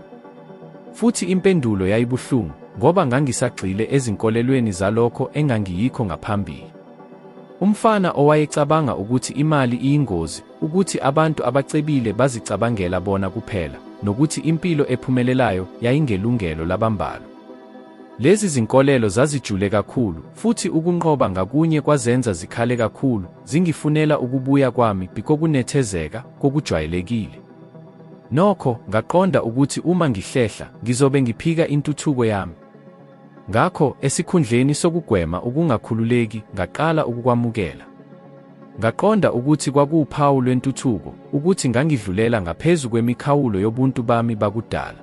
Futhi impendulo yayibuhlungu, ngoba ngangisagxile ezinkolelweni zalokho engangiyikho ngaphambili. Umfana owayecabanga ukuthi imali iyingozi, ukuthi abantu abacebile bazicabangela bona kuphela, nokuthi impilo ephumelelayo yayingelungelo labambalwa. Lezi zinkolelo zazijule kakhulu, futhi ukunqoba ngakunye kwazenza zikhale kakhulu, zingifunela ukubuya kwami kokunethezeka, kokujwayelekile. Nokho, ngaqonda ukuthi uma ngihlehla, ngizobe ngiphika intuthuko yami. Ngakho, esikhundleni sokugwema ukungakhululeki, ngaqala ukukwamukela. Ngaqonda ukuthi kwakuwuphawu lwentuthuko, ukuthi ngangidlulela ngaphezu kwemikhawulo yobuntu bami bakudala.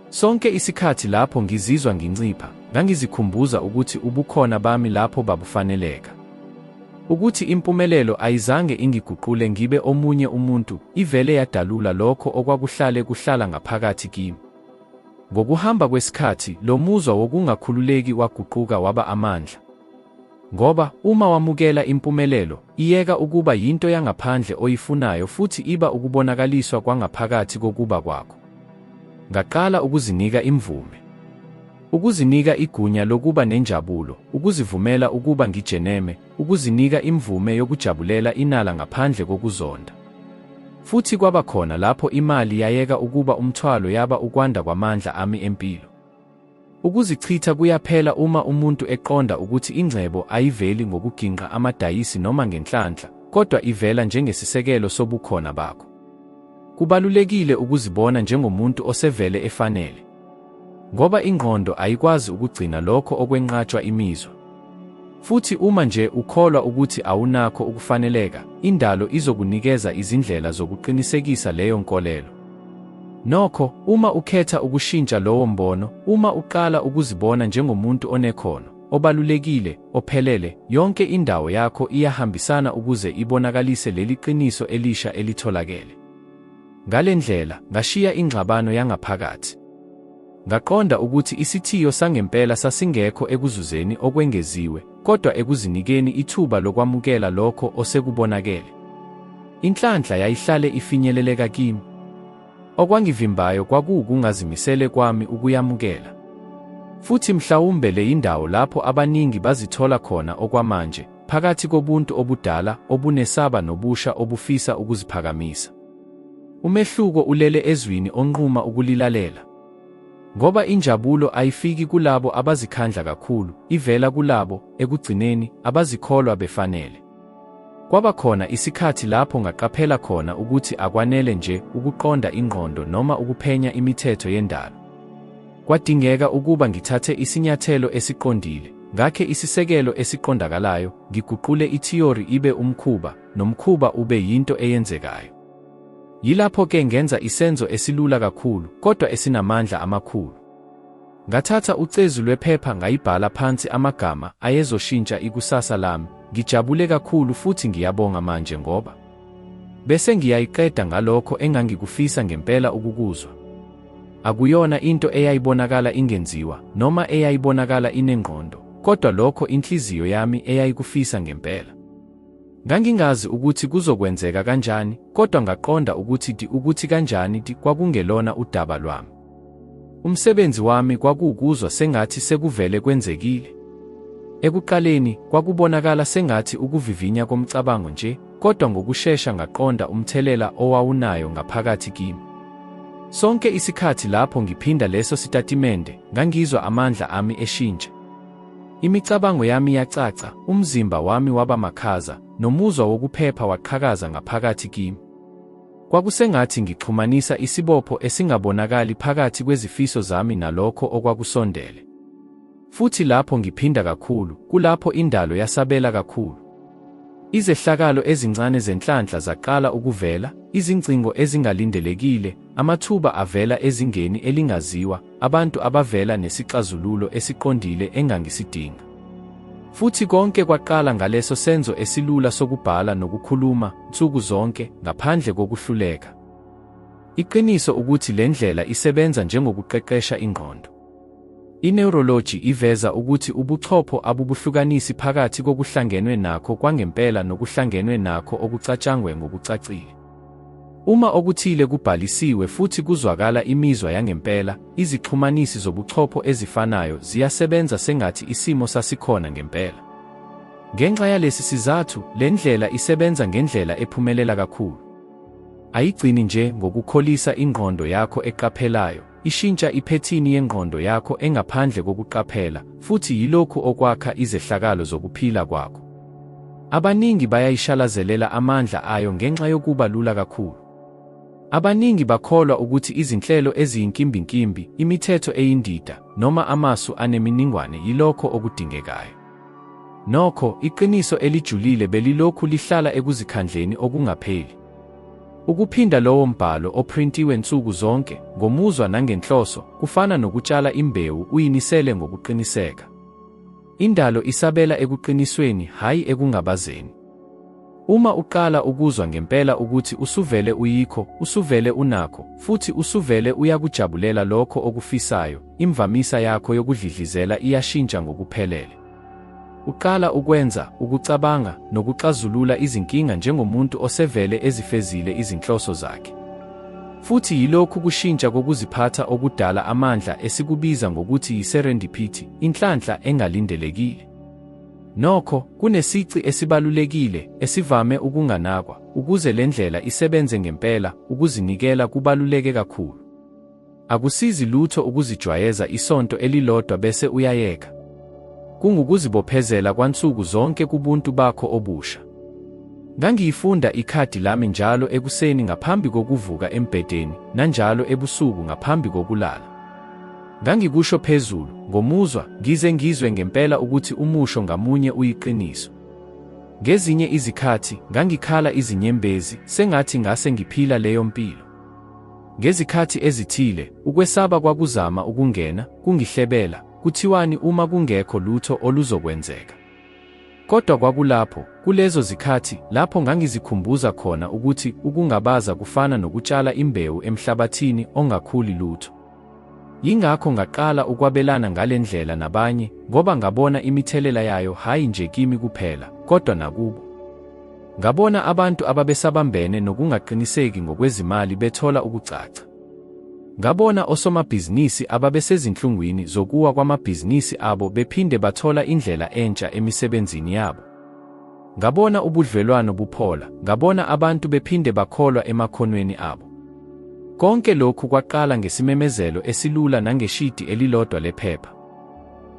Sonke isikhathi lapho ngizizwa ngincipha, ngangizikhumbuza ukuthi ubukhona bami lapho babufaneleka. Ukuthi impumelelo ayizange ingiguqule ngibe omunye umuntu, ivele yadalula lokho okwakuhlale kuhlala ngaphakathi kimi. Ngokuhamba kwesikhathi, lo muzwa wokungakhululeki waguquka waba amandla. Ngoba, uma wamukela impumelelo, iyeka ukuba yinto yangaphandle oyifunayo futhi iba ukubonakaliswa kwangaphakathi kokuba kwakho. Ngaqala ukuzinika imvume. Ukuzinika igunya lokuba nenjabulo, ukuzivumela ukuba ngijeneme, ukuzinika imvume yokujabulela inala ngaphandle kokuzonda. Futhi kwaba khona lapho imali yayeka ukuba umthwalo yaba ukwanda kwamandla ami empilo. Ukuzichitha kuyaphela uma umuntu eqonda ukuthi ingcebo ayiveli ngokugingqa amadayisi noma ngenhlanhla, kodwa ivela njengesisekelo sobukhona bakho. Kubalulekile ukuzibona njengomuntu osevele efanele. Ngoba ingqondo ayikwazi ukugcina lokho okwenqatshwa imizwa. Futhi uma nje ukholwa ukuthi awunakho ukufaneleka, indalo izokunikeza izindlela zokuqinisekisa leyo nkolelo. Nokho, uma ukhetha ukushintsha lowo mbono, uma uqala ukuzibona njengomuntu onekhono, obalulekile, ophelele, yonke indawo yakho iyahambisana ukuze ibonakalise leli qiniso elisha elitholakele. Ngale ndlela, ngashiya ingxabano yangaphakathi. Ngaqonda ukuthi isithiyo sangempela sasingekho ekuzuzeni okwengeziwe, kodwa ekuzinikeni ithuba lokwamukela lokho osekubonakele. Inhlanhla yayihlale ifinyeleleka kimi. Okwangivimbayo kwakuwukungazimisele kwami ukuyamukela. Futhi mhlawumbe le yindawo lapho abaningi bazithola khona okwamanje, phakathi kobuntu obudala obunesaba nobusha obufisa ukuziphakamisa. Umehluko ulele ezwini onquma ukulilalela. Ngoba injabulo ayifiki kulabo abazikhandla kakhulu, ivela kulabo, ekugcineni, abazikholwa befanele. Kwaba khona isikhathi lapho ngaqaphela khona ukuthi akwanele nje ukuqonda ingqondo noma ukuphenya imithetho yendalo. Kwadingeka ukuba ngithathe isinyathelo esiqondile, ngakhe isisekelo esiqondakalayo, ngiguqule ithiyori ibe umkhuba, nomkhuba ube yinto eyenzekayo. Yilapho-ke ngenza isenzo esilula kakhulu, kodwa esinamandla amakhulu. Ngathatha ucezu lwephepha ngayibhala phansi amagama ayezoshintsha ikusasa lami, ngijabule kakhulu futhi ngiyabonga manje ngoba bese ngiyayiqeda ngalokho engangikufisa ngempela ukukuzwa. Akuyona into eyayibonakala ingenziwa noma eyayibonakala inengqondo, kodwa lokho inhliziyo yami eyayikufisa ngempela. Ngangingazi ukuthi kuzokwenzeka kanjani, kodwa ngaqonda ukuthi di ukuthi kanjani di kwakungelona udaba lwami. Umsebenzi wami kwakuwukuzwa sengathi sekuvele kwenzekile. Ekuqaleni, kwakubonakala sengathi ukuvivinya komcabango nje, kodwa ngokushesha ngaqonda umthelela owawunayo ngaphakathi kimi. Sonke isikhathi lapho ngiphinda leso sitatimende, ngangizwa amandla ami eshintsha. Imicabango yami yacaca, umzimba wami waba makhaza, nomuzwa wokuphepha waqhakaza ngaphakathi kimi. Kwakusengathi ngixhumanisa isibopho esingabonakali phakathi kwezifiso zami nalokho okwakusondele. Futhi lapho ngiphinda kakhulu, kulapho indalo yasabela kakhulu. Izehlakalo ezincane zenhlanhla zaqala ukuvela, izingcingo ezingalindelekile, amathuba avela ezingeni elingaziwa, abantu abavela nesixazululo esiqondile engangisidinga. Futhi konke kwaqala ngaleso senzo esilula sokubhala nokukhuluma, nsuku zonke, ngaphandle kokuhluleka. Iqiniso ukuthi le ndlela isebenza njengokuqeqesha ingqondo. I-neurology iveza ukuthi ubuchopho abubuhlukanisi phakathi kokuhlangenwe nakho kwangempela nokuhlangenwe nakho okucatshangwe ngokucacile. Uma okuthile kubhalisiwe futhi kuzwakala imizwa yangempela, izixhumanisi zobuchopho ezifanayo ziyasebenza sengathi isimo sasikhona ngempela. Ngenxa yalesi sizathu, le ndlela isebenza ngendlela ephumelela kakhulu. Ayigcini nje ngokukholisa ingqondo yakho eqaphelayo, ishintsha iphethini yengqondo yakho engaphandle kokuqaphela, futhi yilokhu okwakha izehlakalo zokuphila kwakho. Abaningi bayayishalazelela amandla ayo ngenxa yokuba lula kakhulu. Abaningi bakholwa ukuthi izinhlelo eziyinkimbinkimbi, imithetho eyindida, noma amasu aneminingwane yilokho okudingekayo. Nokho, iqiniso elijulile belilokhu lihlala ekuzikhandleni okungapheli. Ukuphinda lowo mbhalo ophrintiwe nsuku zonke, ngomuzwa nangenhloso, kufana nokutshala imbewu uyinisele ngokuqiniseka. Indalo isabela ekuqinisweni, hhayi ekungabazeni. Uma uqala ukuzwa ngempela ukuthi usuvele uyikho, usuvele unakho, futhi usuvele uyakujabulela lokho okufisayo, imvamisa yakho yokudlidlizela iyashintsha ngokuphelele. Uqala ukwenza, ukucabanga, nokuxazulula izinkinga njengomuntu osevele ezifezile izinhloso zakhe. Futhi yilokhu kushintsha kokuziphatha okudala amandla esikubiza ngokuthi yi-serendipity, inhlanhla engalindelekile. Nokho, kunesici esibalulekile esivame ukunganakwa, ukuze le ndlela isebenze ngempela, ukuzinikela kubaluleke kakhulu. Akusizi lutho ukuzijwayeza isonto elilodwa bese uyayeka. Kungukuzibophezela kwansuku zonke kubuntu bakho obusha. Ngangiyifunda ikhadi lami njalo ekuseni ngaphambi kokuvuka embhedeni, nanjalo ebusuku ngaphambi kokulala. Ngangikusho phezulu, ngomuzwa, ngize ngizwe ngempela ukuthi umusho ngamunye uyiqiniso. Ngezinye izikhathi, ngangikhala izinyembezi, sengathi ngase ngiphila leyo mpilo. Ngezikhathi ezithile, ukwesaba kwakuzama ukungena, kungihlebela, Kuthiwani uma kungekho lutho oluzokwenzeka? Kodwa kwakulapho, kulezo zikhathi, lapho ngangizikhumbuza khona ukuthi ukungabaza kufana nokutshala imbewu emhlabathini ongakhuli lutho. Yingakho ngaqala ukwabelana ngale ndlela nabanye, ngoba ngabona imithelela yayo hhayi nje kimi kuphela, kodwa nakubo. Ngabona abantu ababesabambene nokungaqiniseki ngokwezimali bethola ukucaca. Ngabona osomabhizinisi ababesezinhlungwini zokuwa kwamabhizinisi abo bephinde bathola indlela entsha emisebenzini yabo. Ngabona ubudlelwano buphola, ngabona abantu bephinde bakholwa emakhonweni abo. Konke lokhu kwaqala ngesimemezelo esilula nangeshidi elilodwa lephepha.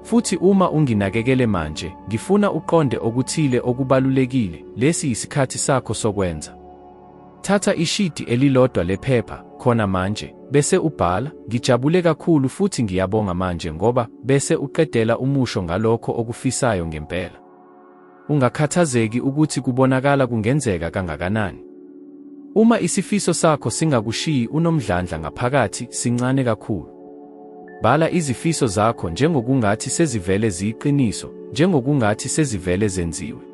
Futhi uma unginakekele manje, ngifuna uqonde okuthile okubalulekile, lesi yisikhathi sakho sokwenza. Thatha ishidi elilodwa lephepha, khona manje, bese ubhala, Ngijabule kakhulu futhi ngiyabonga manje ngoba, bese uqedela umusho ngalokho okufisayo ngempela. Ungakhathazeki ukuthi kubonakala kungenzeka kangakanani. Uma isifiso sakho singakushiyi unomdlandla ngaphakathi, sincane kakhulu. Bhala izifiso zakho njengokungathi sezivele ziyiqiniso, njengokungathi sezivele zenziwe.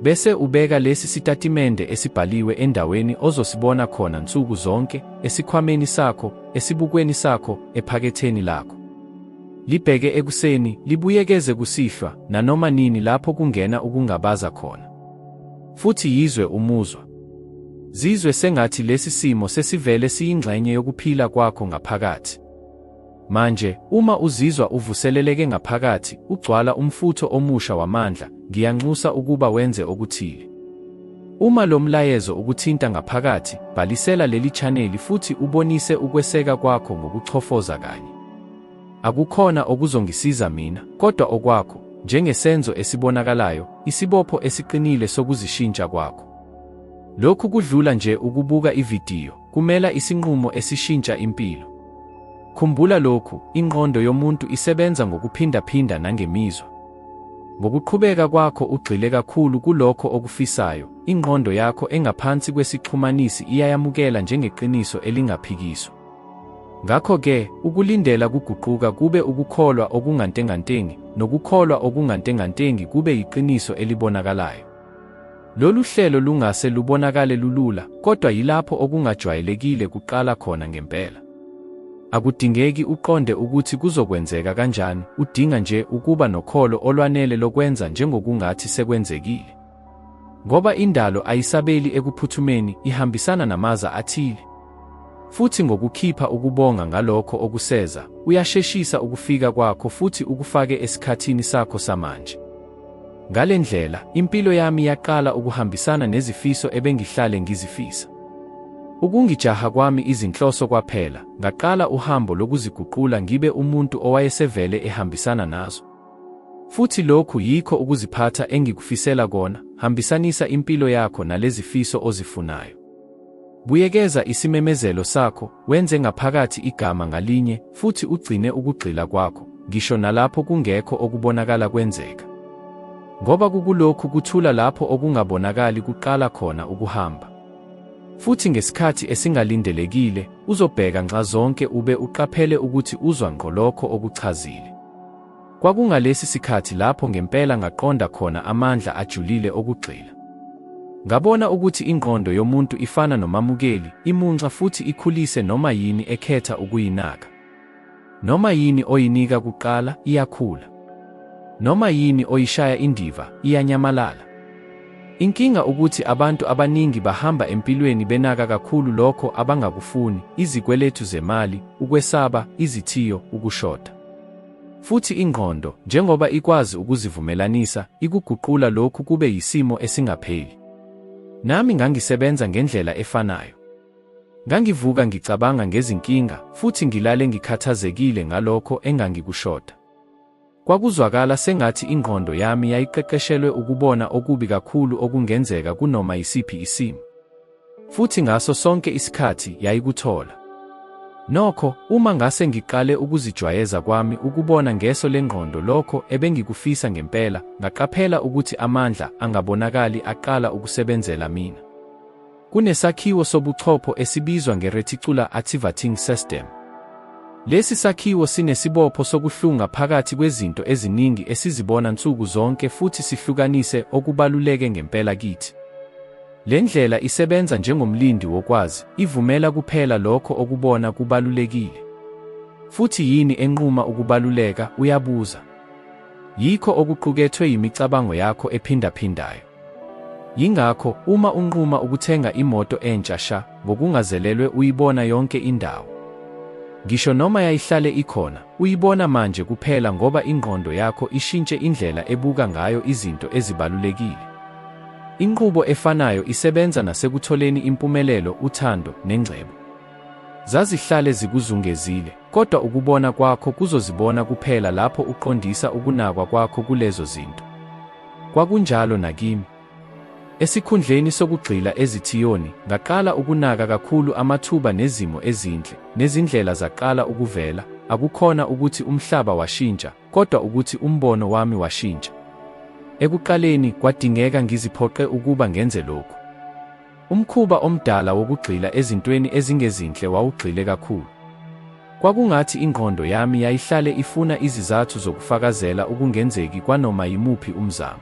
Bese ubeka lesi sitatimende esibhaliwe endaweni ozosibona khona nsuku zonke, esikhwameni sakho, esibukweni sakho, ephaketheni lakho. Libheke ekuseni, libuyekeze kusihlwa, nanoma nini lapho kungena ukungabaza khona. Futhi yizwe umuzwa. Zizwe sengathi lesi simo sesivele siyingxenye yokuphila kwakho ngaphakathi. Manje, uma uzizwa uvuseleleke ngaphakathi, ugcwala umfutho omusha wamandla, ngiyanxusa ukuba wenze okuthile. Uma lo mlayezo ukuthinta ngaphakathi, bhalisela leli chaneli futhi ubonise ukweseka kwakho ngokuchofoza kanye. Akukhona okuzongisiza mina, kodwa okwakho, njengesenzo esibonakalayo, isibopho esiqinile sokuzishintsha kwakho. Lokhu kudlula nje ukubuka ividiyo, kumela isinqumo esishintsha impilo. Khumbula lokhu, ingqondo yomuntu isebenza ngokuphindaphinda nangemizwa. Ngokuqhubeka kwakho ugxile kakhulu kulokho okufisayo, ingqondo yakho engaphansi kwesixhumanisi iyayamukela njengeqiniso elingaphikiswa. Ngakho-ke, ukulindela kuguquka kube ukukholwa okungantengantengi, nokukholwa okungantengantengi kube yiqiniso elibonakalayo. Lolu hlelo lungase lubonakale lulula, kodwa yilapho okungajwayelekile kuqala khona ngempela. Akudingeki uqonde ukuthi kuzokwenzeka kanjani, udinga nje ukuba nokholo olwanele lokwenza njengokungathi sekwenzekile. Ngoba indalo ayisabeli ekuphuthumeni, ihambisana namaza athile. Futhi ngokukhipha ukubonga ngalokho okuseza, uyasheshisa ukufika kwakho futhi ukufake esikhathini sakho samanje. Ngale ndlela, impilo yami yaqala ukuhambisana nezifiso ebengihlale ngizifisa. Ukungijaha kwami izinhloso kwaphela, ngaqala uhambo lokuziguqula ngibe umuntu owayesevele ehambisana nazo. Futhi lokhu yikho ukuziphatha engikufisela kona, hambisanisa impilo yakho nalezifiso ozifunayo. Buyekeza isimemezelo sakho, wenze ngaphakathi igama ngalinye, futhi ugcine ukugxila kwakho, ngisho nalapho kungekho okubonakala kwenzeka. Ngoba kukulokhu kuthula lapho okungabonakali kuqala khona ukuhamba. Futhi ngesikhathi esingalindelekile, uzobheka nxazonke ube uqaphele ukuthi uzwa ngqo lokho okuchazile. Kwakungalesi sikhathi lapho ngempela ngaqonda khona amandla ajulile okugxila. Ngabona ukuthi ingqondo yomuntu ifana nomamukeli, imunca futhi ikhulise noma yini ekhetha ukuyinaka. Noma yini oyinika kuqala, iyakhula. Noma yini oyishaya indiva, iyanyamalala. Inkinga ukuthi abantu abaningi bahamba empilweni benaka kakhulu lokho abangakufuni, izikweletu zemali, ukwesaba, izithiyo, ukushoda. Futhi ingqondo, njengoba ikwazi ukuzivumelanisa, ikuguqula lokhu kube yisimo esingapheli. Nami ngangisebenza ngendlela efanayo. Ngangivuka ngicabanga ngezinkinga futhi ngilale ngikhathazekile ngalokho engangikushoda. Kwakuzwakala sengathi ingqondo yami yayiqeqeshelwe ukubona okubi kakhulu okungenzeka kunoma yisiphi isimo. Futhi ngaso sonke isikhathi yayikuthola. Nokho, uma ngase ngiqale ukuzijwayeza kwami ukubona ngeso lengqondo lokho ebengikufisa ngempela, ngaqaphela ukuthi amandla angabonakali aqala ukusebenzela mina. Kunesakhiwo sobuchopho esibizwa nge-reticular activating system. Lesi sakhiwo sinesibopho sokuhlunga phakathi kwezinto eziningi esizibona nsuku zonke futhi sihlukanise okubaluleke ngempela kithi. Le ndlela isebenza njengomlindi wokwazi, ivumela kuphela lokho okubona kubalulekile. Futhi yini enquma ukubaluleka, uyabuza? Yikho okuqukethwe yimicabango yakho ephindaphindayo. Yingakho, uma unquma ukuthenga imoto entsha sha, ngokungazelelwe uyibona yonke indawo. Ngisho noma yayihlale ikhona, uyibona manje kuphela ngoba ingqondo yakho ishintshe indlela ebuka ngayo izinto ezibalulekile. Inqubo efanayo isebenza nasekutholeni impumelelo, uthando, nengcebo. Zazihlale zikuzungezile, kodwa ukubona kwakho kuzozibona kuphela lapho uqondisa ukunakwa kwakho kulezo zinto. Kwakunjalo nakimi. Esikhundleni sokugxila ezithiyoni, ngaqala ukunaka kakhulu amathuba nezimo ezinhle, nezindlela zaqala ukuvela, akukhona ukuthi umhlaba washintsha, kodwa ukuthi umbono wami washintsha. Ekuqaleni, kwadingeka ngiziphoqe ukuba ngenze lokhu. Umkhuba omdala wokugxila ezintweni ezingezinhle wawugxile kakhulu. Kwakungathi ingqondo yami yayihlale ifuna izizathu zokufakazela ukungenzeki kwanoma yimuphi umzamo.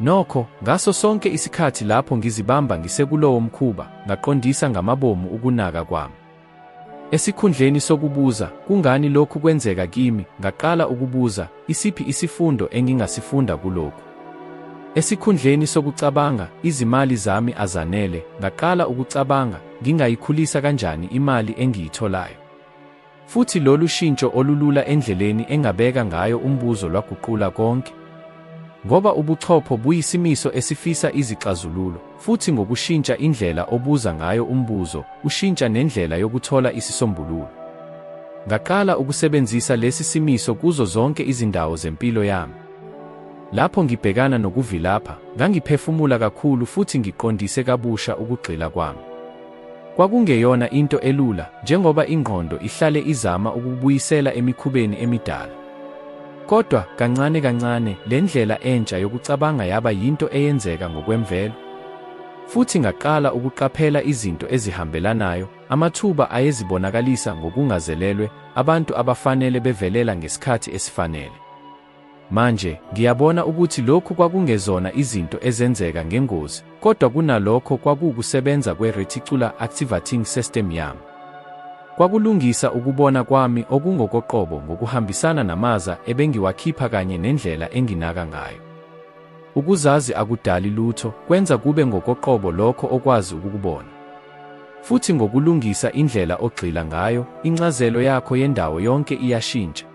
Nokho, ngaso sonke isikhathi lapho ngizibamba ngisekulowo mkhuba, ngaqondisa ngamabomu ukunaka kwami. Esikhundleni sokubuza, Kungani lokhu kwenzeka kimi? ngaqala ukubuza, Isiphi isifundo engingasifunda kulokhu? Esikhundleni sokucabanga, Izimali zami azanele, ngaqala ukucabanga, Ngingayikhulisa kanjani imali engiyitholayo? Futhi lolu shintsho olulula endleleni engabeka ngayo umbuzo lwaguqula konke. Ngoba ubuchopho buyisimiso esifisa izixazululo, futhi ngokushintsha indlela obuza ngayo umbuzo, ushintsha nendlela yokuthola isisombululo. Ngaqala ukusebenzisa lesi simiso kuzo zonke izindawo zempilo yami. Lapho ngibhekana nokuvilapha, ngangiphefumula kakhulu futhi ngiqondise kabusha ukugxila kwami. Kwakungeyona into elula, njengoba ingqondo ihlale izama ukukubuyisela emikhubeni emidala. Kodwa, kancane kancane, le ndlela entsha yokucabanga yaba yinto eyenzeka ngokwemvelo. Futhi ngaqala ukuqaphela izinto ezihambelanayo, amathuba ayezibonakalisa ngokungazelelwe, abantu abafanele bevelela ngesikhathi esifanele. Manje, ngiyabona ukuthi lokhu kwakungezona izinto ezenzeka ngengozi, kodwa kunalokho kwakuwukusebenza kwe-reticular activating system yami. Kwakulungisa ukubona kwami okungokoqobo ngokuhambisana namaza ebengiwakhipha kanye nendlela enginaka ngayo. Ukuzazi akudali lutho, kwenza kube ngokoqobo lokho okwazi ukukubona. Futhi ngokulungisa indlela ogxila ngayo, incazelo yakho yendawo yonke iyashintsha.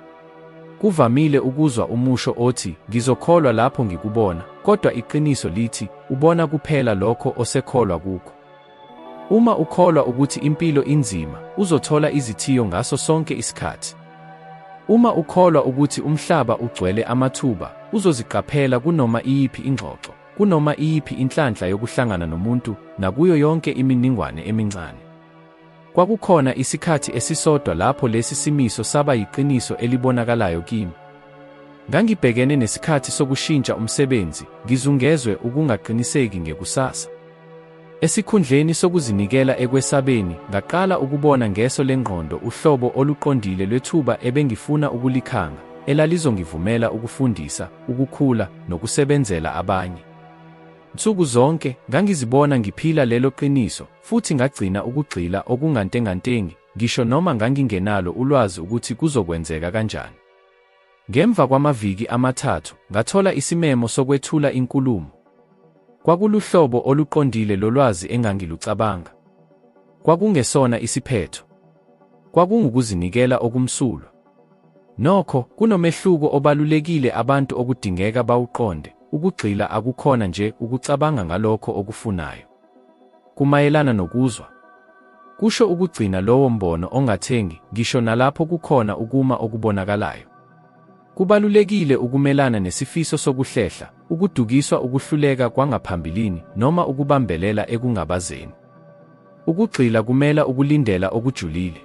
Kuvamile ukuzwa umusho othi, Ngizokholwa lapho ngikubona, kodwa iqiniso lithi, ubona kuphela lokho osekholwa kukho. Uma ukholwa ukuthi impilo inzima, uzothola izithiyo ngaso sonke isikhathi. Uma ukholwa ukuthi umhlaba ugcwele amathuba, uzoziqaphela kunoma iyiphi ingxoxo, kunoma iyiphi inhlanhla yokuhlangana nomuntu, nakuyo yonke iminingwane emincane. Kwakukhona isikhathi esisodwa lapho lesi simiso saba yiqiniso elibonakalayo kimi. Ngangibhekene nesikhathi sokushintsha umsebenzi, ngizungezwe ukungaqiniseki ngekusasa. Esikhundleni sokuzinikela ekwesabeni, ngaqala ukubona ngeso lengqondo uhlobo oluqondile lwethuba ebengifuna ukulikhanga, elalizongivumela ukufundisa, ukukhula, nokusebenzela abanye. Nsuku zonke, ngangizibona ngiphila lelo qiniso, futhi ngagcina ukugxila okungantengantengi, ngisho noma ngangingenalo ulwazi ukuthi kuzokwenzeka kanjani. Ngemva kwamaviki amathathu, ngathola isimemo sokwethula inkulumo. Kwakuluhlobo oluqondile lolwazi engangilucabanga. Kwakungesona isiphetho. Kwakungukuzinikela okumsulwa. Nokho, kunomehluko obalulekile abantu okudingeka bawuqonde, ukugxila akukhona nje ukucabanga ngalokho okufunayo. Kumayelana nokuzwa. Kusho ukugcina lowo mbono ongathengi, ngisho nalapho kukhona ukuma okubonakalayo. Kubalulekile ukumelana nesifiso sokuhlehla, ukudukiswa ukuhluleka kwangaphambilini, noma ukubambelela ekungabazeni. Ukugxila kumela ukulindela okujulile.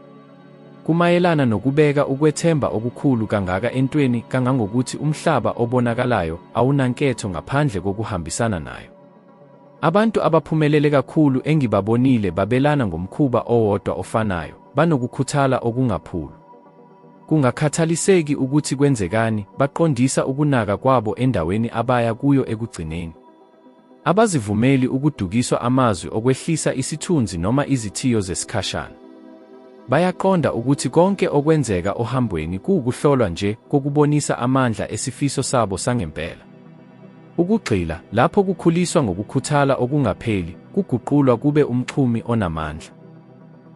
Kumayelana nokubeka ukwethemba okukhulu kangaka entweni kangangokuthi umhlaba obonakalayo awunanketho ngaphandle kokuhambisana nayo. Abantu abaphumelele kakhulu engibabonile babelana ngomkhuba owodwa ofanayo, banokukhuthala okungaphulwa. Kungakhathaliseki ukuthi kwenzekani, baqondisa ukunaka kwabo endaweni abaya kuyo ekugcineni. Abazivumeli ukudukiswa amazwi okwehlisa isithunzi noma izithiyo zesikhashana. Bayaqonda ukuthi konke okwenzeka ohambweni kuwukuhlolwa nje kokubonisa amandla esifiso sabo sangempela. Ukugxila, lapho kukhuliswa ngokukhuthala okungapheli, kuguqulwa kube umxhumi onamandla.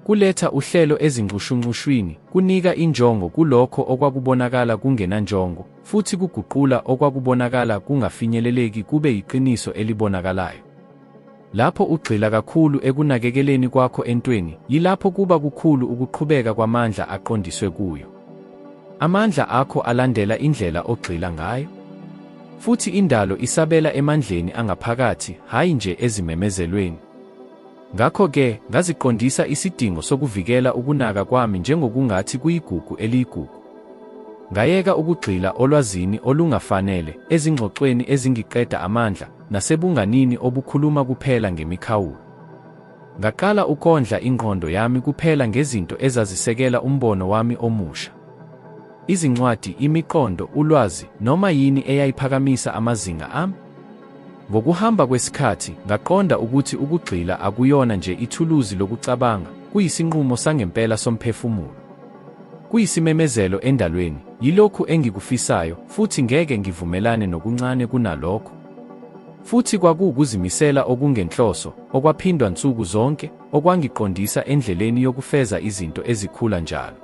Kuletha uhlelo ezinxushunxushwini, kunika injongo kulokho okwakubonakala kungenanjongo, futhi kuguqula okwakubonakala kungafinyeleleki kube yiqiniso elibonakalayo. Lapho ugxila kakhulu ekunakekeleni kwakho entweni, yilapho kuba kukhulu ukuqhubeka kwamandla aqondiswe kuyo. Amandla akho alandela indlela ogxila ngayo. Futhi indalo isabela emandleni angaphakathi, hhayi nje ezimemezelweni. Ngakho-ke, ngaziqondisa isidingo sokuvikela ukunaka kwami njengokungathi kuyigugu eliyigugu. Ngayeka ukugxila olwazini olungafanele, ezingxoxweni ezingiqeda amandla, nasebunganini obukhuluma kuphela ngemikhawulo. Ngaqala ukondla ingqondo yami kuphela ngezinto ezazisekela umbono wami omusha. Izincwadi, imiqondo, ulwazi, noma yini eyayiphakamisa amazinga ami. Ngokuhamba kwesikhathi, ngaqonda ukuthi ukugxila akuyona nje ithuluzi lokucabanga, kuyisinqumo sangempela somphefumulo. Kuyisimemezelo endalweni, yilokhu engikufisayo, futhi ngeke ngivumelane nokuncane kunalokho. Futhi kwakuwukuzimisela okungenhloso, okwaphindwa nsuku zonke, okwangiqondisa endleleni yokufeza izinto ezikhula njalo.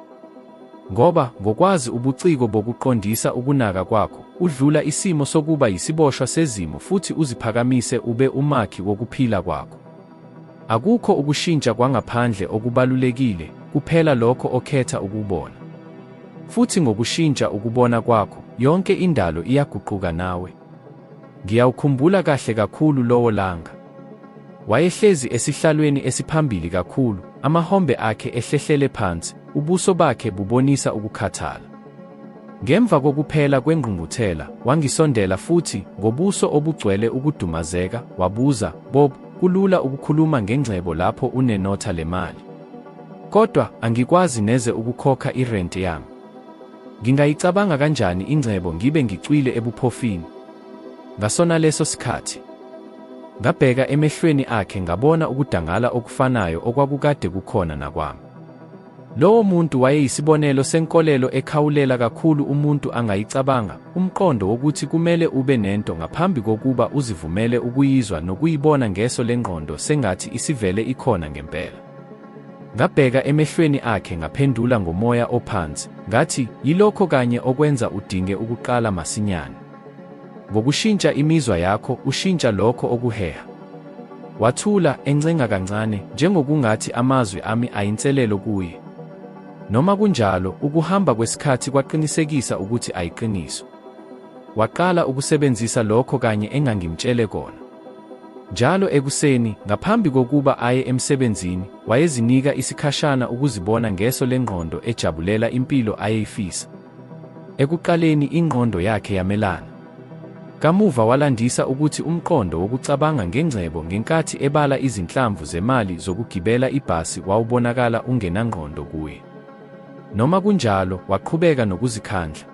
Ngoba, ngokwazi ubuciko bokuqondisa ukunaka kwakho, udlula isimo sokuba yisiboshwa sezimo futhi uziphakamise ube umakhi wokuphila kwakho. Akukho ukushintsha kwangaphandle okubalulekile, kuphela lokho okhetha ukubona. Futhi ngokushintsha ukubona kwakho, yonke indalo iyaguquka nawe. Ngiyawukhumbula kahle kakhulu lowo langa. Wayehlezi esihlalweni esiphambili kakhulu, amahombe akhe ehlehlele phansi, ubuso bakhe bubonisa ukukhathala. Ngemva kokuphela kwengqungquthela, wangisondela futhi, ngobuso obugcwele ukudumazeka, wabuza, Bob, Kulula ukukhuluma ngengcebo lapho unenotha lemali. Kodwa, angikwazi neze ukukhokha irenti yami. Ngingayicabanga kanjani ingcebo ngibe ngicwile ebuphofini? Ngasonaleso sikhathi, ngabheka emehlweni akhe ngabona ukudangala okufanayo okwakukade kukhona nakwami. Lowo muntu wayeyisibonelo senkolelo ekhawulela kakhulu umuntu angayicabanga, umqondo wokuthi kumele ube nento ngaphambi kokuba uzivumele ukuyizwa nokuyibona ngeso lengqondo sengathi isivele ikhona ngempela. Ngabheka emehlweni akhe ngaphendula ngomoya ophansi, ngathi, Yilokho kanye okwenza udinge ukuqala masinyane. Ngokushintsha imizwa yakho, ushintsha lokho okuheha. Wathula, encenga kancane, njengokungathi amazwi ami ayinselelo kuye. Noma kunjalo, ukuhamba kwesikhathi kwaqinisekisa ukuthi ayiqiniso. Waqala ukusebenzisa lokho kanye engangimtshele kona. Njalo ekuseni, ngaphambi kokuba aye emsebenzini, wayezinika isikhashana ukuzibona ngeso lengqondo ejabulela impilo ayeyifisa. Ekuqaleni, ingqondo yakhe yamelana. Kamuva walandisa ukuthi umqondo wokucabanga ngengcebo ngenkathi ebala izinhlamvu zemali zokugibela ibhasi wawubonakala ungenangqondo kuye. Noma kunjalo, waqhubeka nokuzikhandla.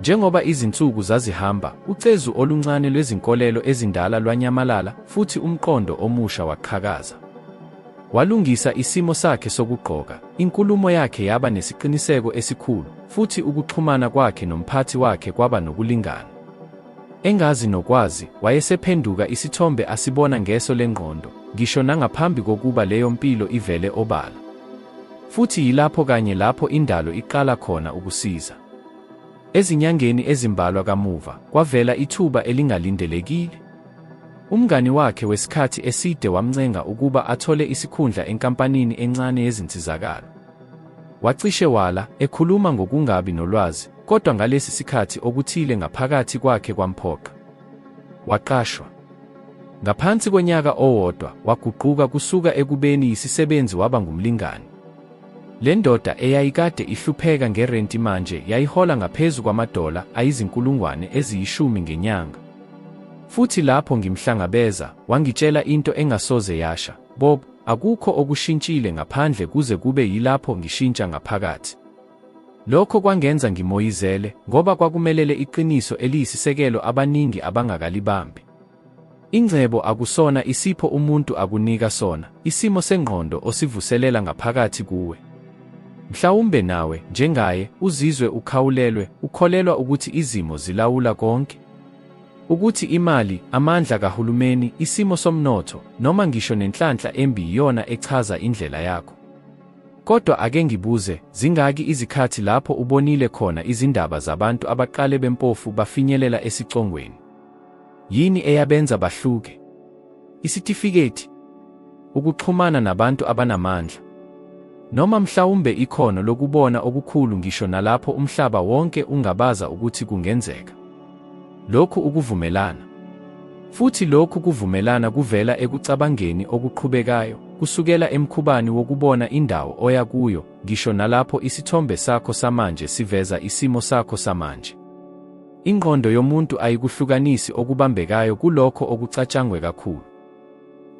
Njengoba izinsuku zazihamba, ucezu oluncane lwezinkolelo ezindala lwanyamalala futhi umqondo omusha waqhakaza. Walungisa isimo sakhe sokugqoka, inkulumo yakhe yaba nesiqiniseko esikhulu, futhi ukuxhumana kwakhe nomphathi wakhe kwaba nokulingana. Engazi nokwazi, wayesephenduka isithombe asibona ngeso lengqondo, ngisho nangaphambi kokuba leyo mpilo ivele obala. Futhi yilapho kanye lapho indalo iqala khona ukusiza. Ezinyangeni ezimbalwa kamuva, kwavela ithuba elingalindelekile. Umngani wakhe wesikhathi eside wamncenga ukuba athole isikhundla enkampanini encane yezinsizakalo. Wacishe wala, ekhuluma ngokungabi nolwazi, kodwa ngalesi sikhathi okuthile ngaphakathi kwakhe kwamphoqa. Waqashwa. Ngaphansi konyaka owodwa, waguquka kusuka ekubeni yisisebenzi waba ngumlingani. Le ndoda eyayikade ihlupheka ngerenti manje yayihola ngaphezu kwamadola ayizinkulungwane eziyishumi ngenyanga. Futhi lapho ngimhlangabeza, wangitshela into engasoze yasha, Bob, akukho okushintshile ngaphandle kuze kube yilapho ngishintsha ngaphakathi. Lokho kwangenza ngimoyizele, ngoba kwakumelele iqiniso eliyisisekelo abaningi abangakalibambi. Ingcebo akusona isipho umuntu akunika sona, isimo sengqondo osivuselela ngaphakathi kuwe. Mhlawumbe nawe, njengaye, uzizwe ukhawulelwe, ukholelwa ukuthi izimo zilawula konke. Ukuthi imali, amandla kahulumeni, isimo somnotho, noma ngisho nenhlanhla embi yiyona echaza indlela yakho. Kodwa ake ngibuze, zingaki izikhathi lapho ubonile khona izindaba zabantu abaqale bempofu bafinyelela esicongweni? Yini eyabenza bahluke? Isitifiketi? Ukuxhumana nabantu abanamandla? Noma mhlawumbe ikhono lokubona okukhulu ngisho nalapho umhlaba wonke ungabaza ukuthi kungenzeka? Lokhu ukuvumelana. Futhi lokhu kuvumelana kuvela ekucabangeni okuqhubekayo, kusukela emkhubani wokubona indawo oya kuyo, ngisho nalapho isithombe sakho samanje siveza isimo sakho samanje. Ingqondo yomuntu ayikuhlukanisi okubambekayo kulokho okucatshangwe kakhulu.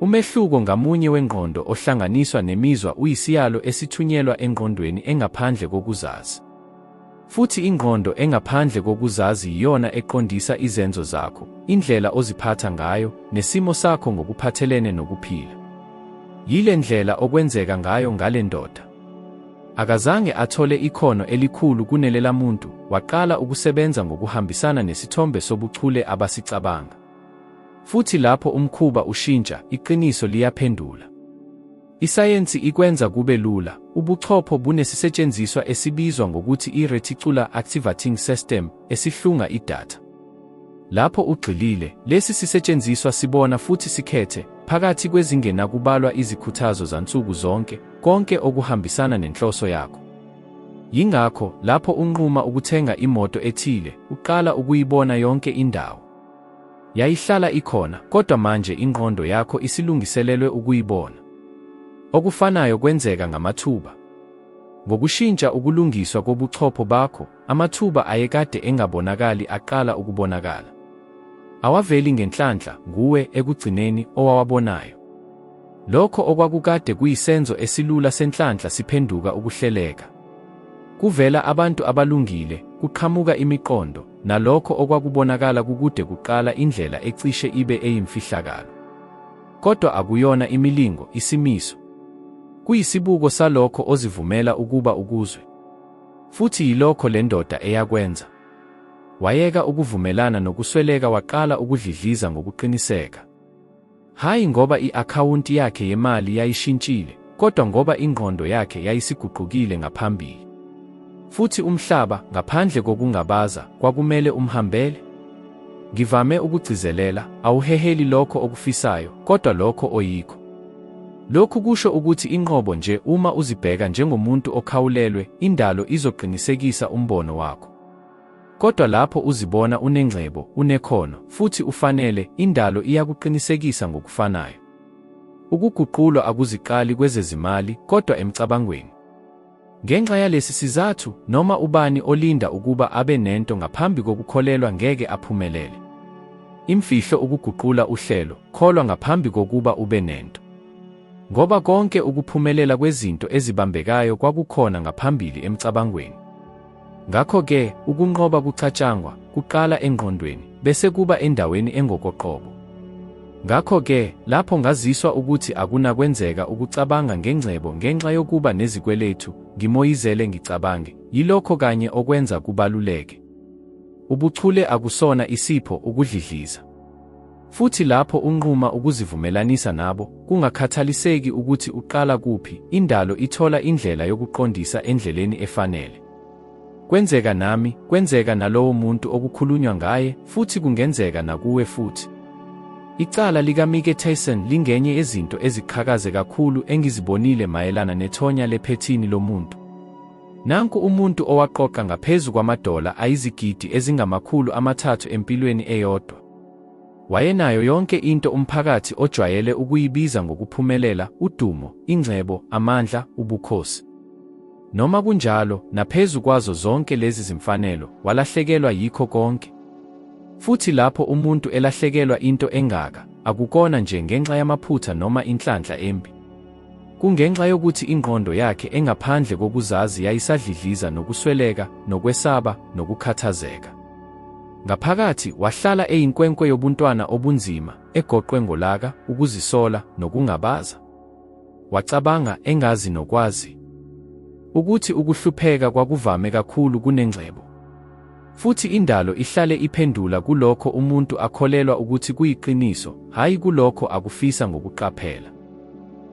Umehluko ngamunye wengqondo ohlanganiswa nemizwa uyisiyalo esithunyelwa engqondweni engaphandle kokuzazi. Futhi ingqondo engaphandle kokuzazi yiyona eqondisa izenzo zakho, indlela oziphatha ngayo, nesimo sakho ngokuphathelene nokuphila. Yile ndlela okwenzeka ngayo ngale ndoda. Akazange athole ikhono elikhulu kunelelamuntu, waqala ukusebenza ngokuhambisana nesithombe sobuchule abasicabanga. Futhi lapho umkhuba ushintsha, iqiniso liyaphendula. Isayensi ikwenza kube lula, ubuchopho bunesisetshenziswa esibizwa ngokuthi i-reticular activating system esihlunga idatha. Lapho ugxilile, lesi sisetshenziswa sibona futhi sikhethe, phakathi kwezingenakubalwa izikhuthazo zansuku zonke, konke okuhambisana nenhloso yakho. Yingakho, lapho unquma ukuthenga imoto ethile, uqala ukuyibona yonke indawo. Yayihlala ikhona, kodwa manje ingqondo yakho isilungiselelwe ukuyibona. Okufanayo kwenzeka ngamathuba. Ngokushintsha ukulungiswa kobuchopho bakho, amathuba ayekade engabonakali aqala ukubonakala. Awaveli ngenhlanhla, nguwe, ekugcineni, owawabonayo. Lokho okwakukade kuyisenzo esilula senhlanhla siphenduka ukuhleleka. Kuvela abantu abalungile, kuqhamuka imiqondo, nalokho okwakubonakala kukude kuqala indlela ecishe ibe eyimfihlakalo. Kodwa akuyona imilingo, isimiso. Kuyisibuko salokho ozivumela ukuba ukuzwe. Futhi yilokho le ndoda eyakwenza. Wayeka ukuvumelana nokusweleka waqala ukudlidliza ngokuqiniseka. Hhayi ngoba i-akhawunti yakhe yemali yayishintshile, kodwa ngoba ingqondo yakhe yayisiguqukile ngaphambili. Futhi umhlaba, ngaphandle kokungabaza, kwakumele umhambele. Ngivame ukugcizelela, awuheheli lokho okufisayo, kodwa lokho oyikho. Lokhu kusho ukuthi inqobo nje uma uzibheka njengomuntu okhawulelwe, indalo izoqinisekisa umbono wakho. Kodwa lapho uzibona unengcebo, unekhono, futhi ufanele, indalo iyakuqinisekisa ngokufanayo. Ukuguqulwa akuziqali kwezezimali, kodwa emcabangweni. Ngenxa yalesi sizathu, noma ubani olinda ukuba abe nento ngaphambi kokukholelwa ngeke aphumelele. Imfihlo ukuguqula uhlelo, kholwa ngaphambi kokuba ube nento. Ngoba konke ukuphumelela kwezinto ezibambekayo kwakukhona ngaphambili emcabangweni. Ngakho-ke, ukunqoba kucatshangwa kuqala engqondweni, bese kuba endaweni engokoqobo. Ngakho-ke, lapho ngaziswa ukuthi akunakwenzeka ukucabanga ngengcebo ngenxa yokuba nezikweletu, ngimoyizele ngicabange, yilokho kanye okwenza kubaluleke. Ubuchule akusona isipho, ukudlidliza. Futhi lapho unquma ukuzivumelanisa nabo, kungakhathaliseki ukuthi uqala kuphi, indalo ithola indlela yokuqondisa endleleni efanele. Kwenzeka nami, kwenzeka nalowo muntu okukhulunywa ngaye, futhi kungenzeka nakuwe futhi. Icala likaMike Tyson lingenye yezinto eziqhakaze kakhulu engizibonile mayelana nethonya lephethini lomuntu. Nanku umuntu owaqoqa ngaphezu kwamadola ayizigidi ezingama-300 empilweni eyodwa. Wayenayo yonke into umphakathi ojwayele ukuyibiza ngokuphumelela, udumo, ingcebo, amandla, ubukhosi. Noma kunjalo, naphezu kwazo zonke lezi zimfanelo, walahlekelwa yikho konke. Futhi lapho umuntu elahlekelwa into engaka, akukona nje ngenxa yamaphutha noma inhlanhla embi. Kungenxa yokuthi ingqondo yakhe engaphandle kokuzazi yayisadlidliza nokusweleka, nokwesaba, nokukhathazeka. Ngaphakathi, wahlala eyinkwenkwe yobuntwana obunzima, egoqwe ngolaka, ukuzisola, nokungabaza. Wacabanga, engazi nokwazi, ukuthi ukuhlupheka kwakuvame kakhulu kunengcebo. Futhi indalo ihlale iphendula kulokho umuntu akholelwa ukuthi kuyiqiniso, hhayi kulokho akufisa ngokuqaphela.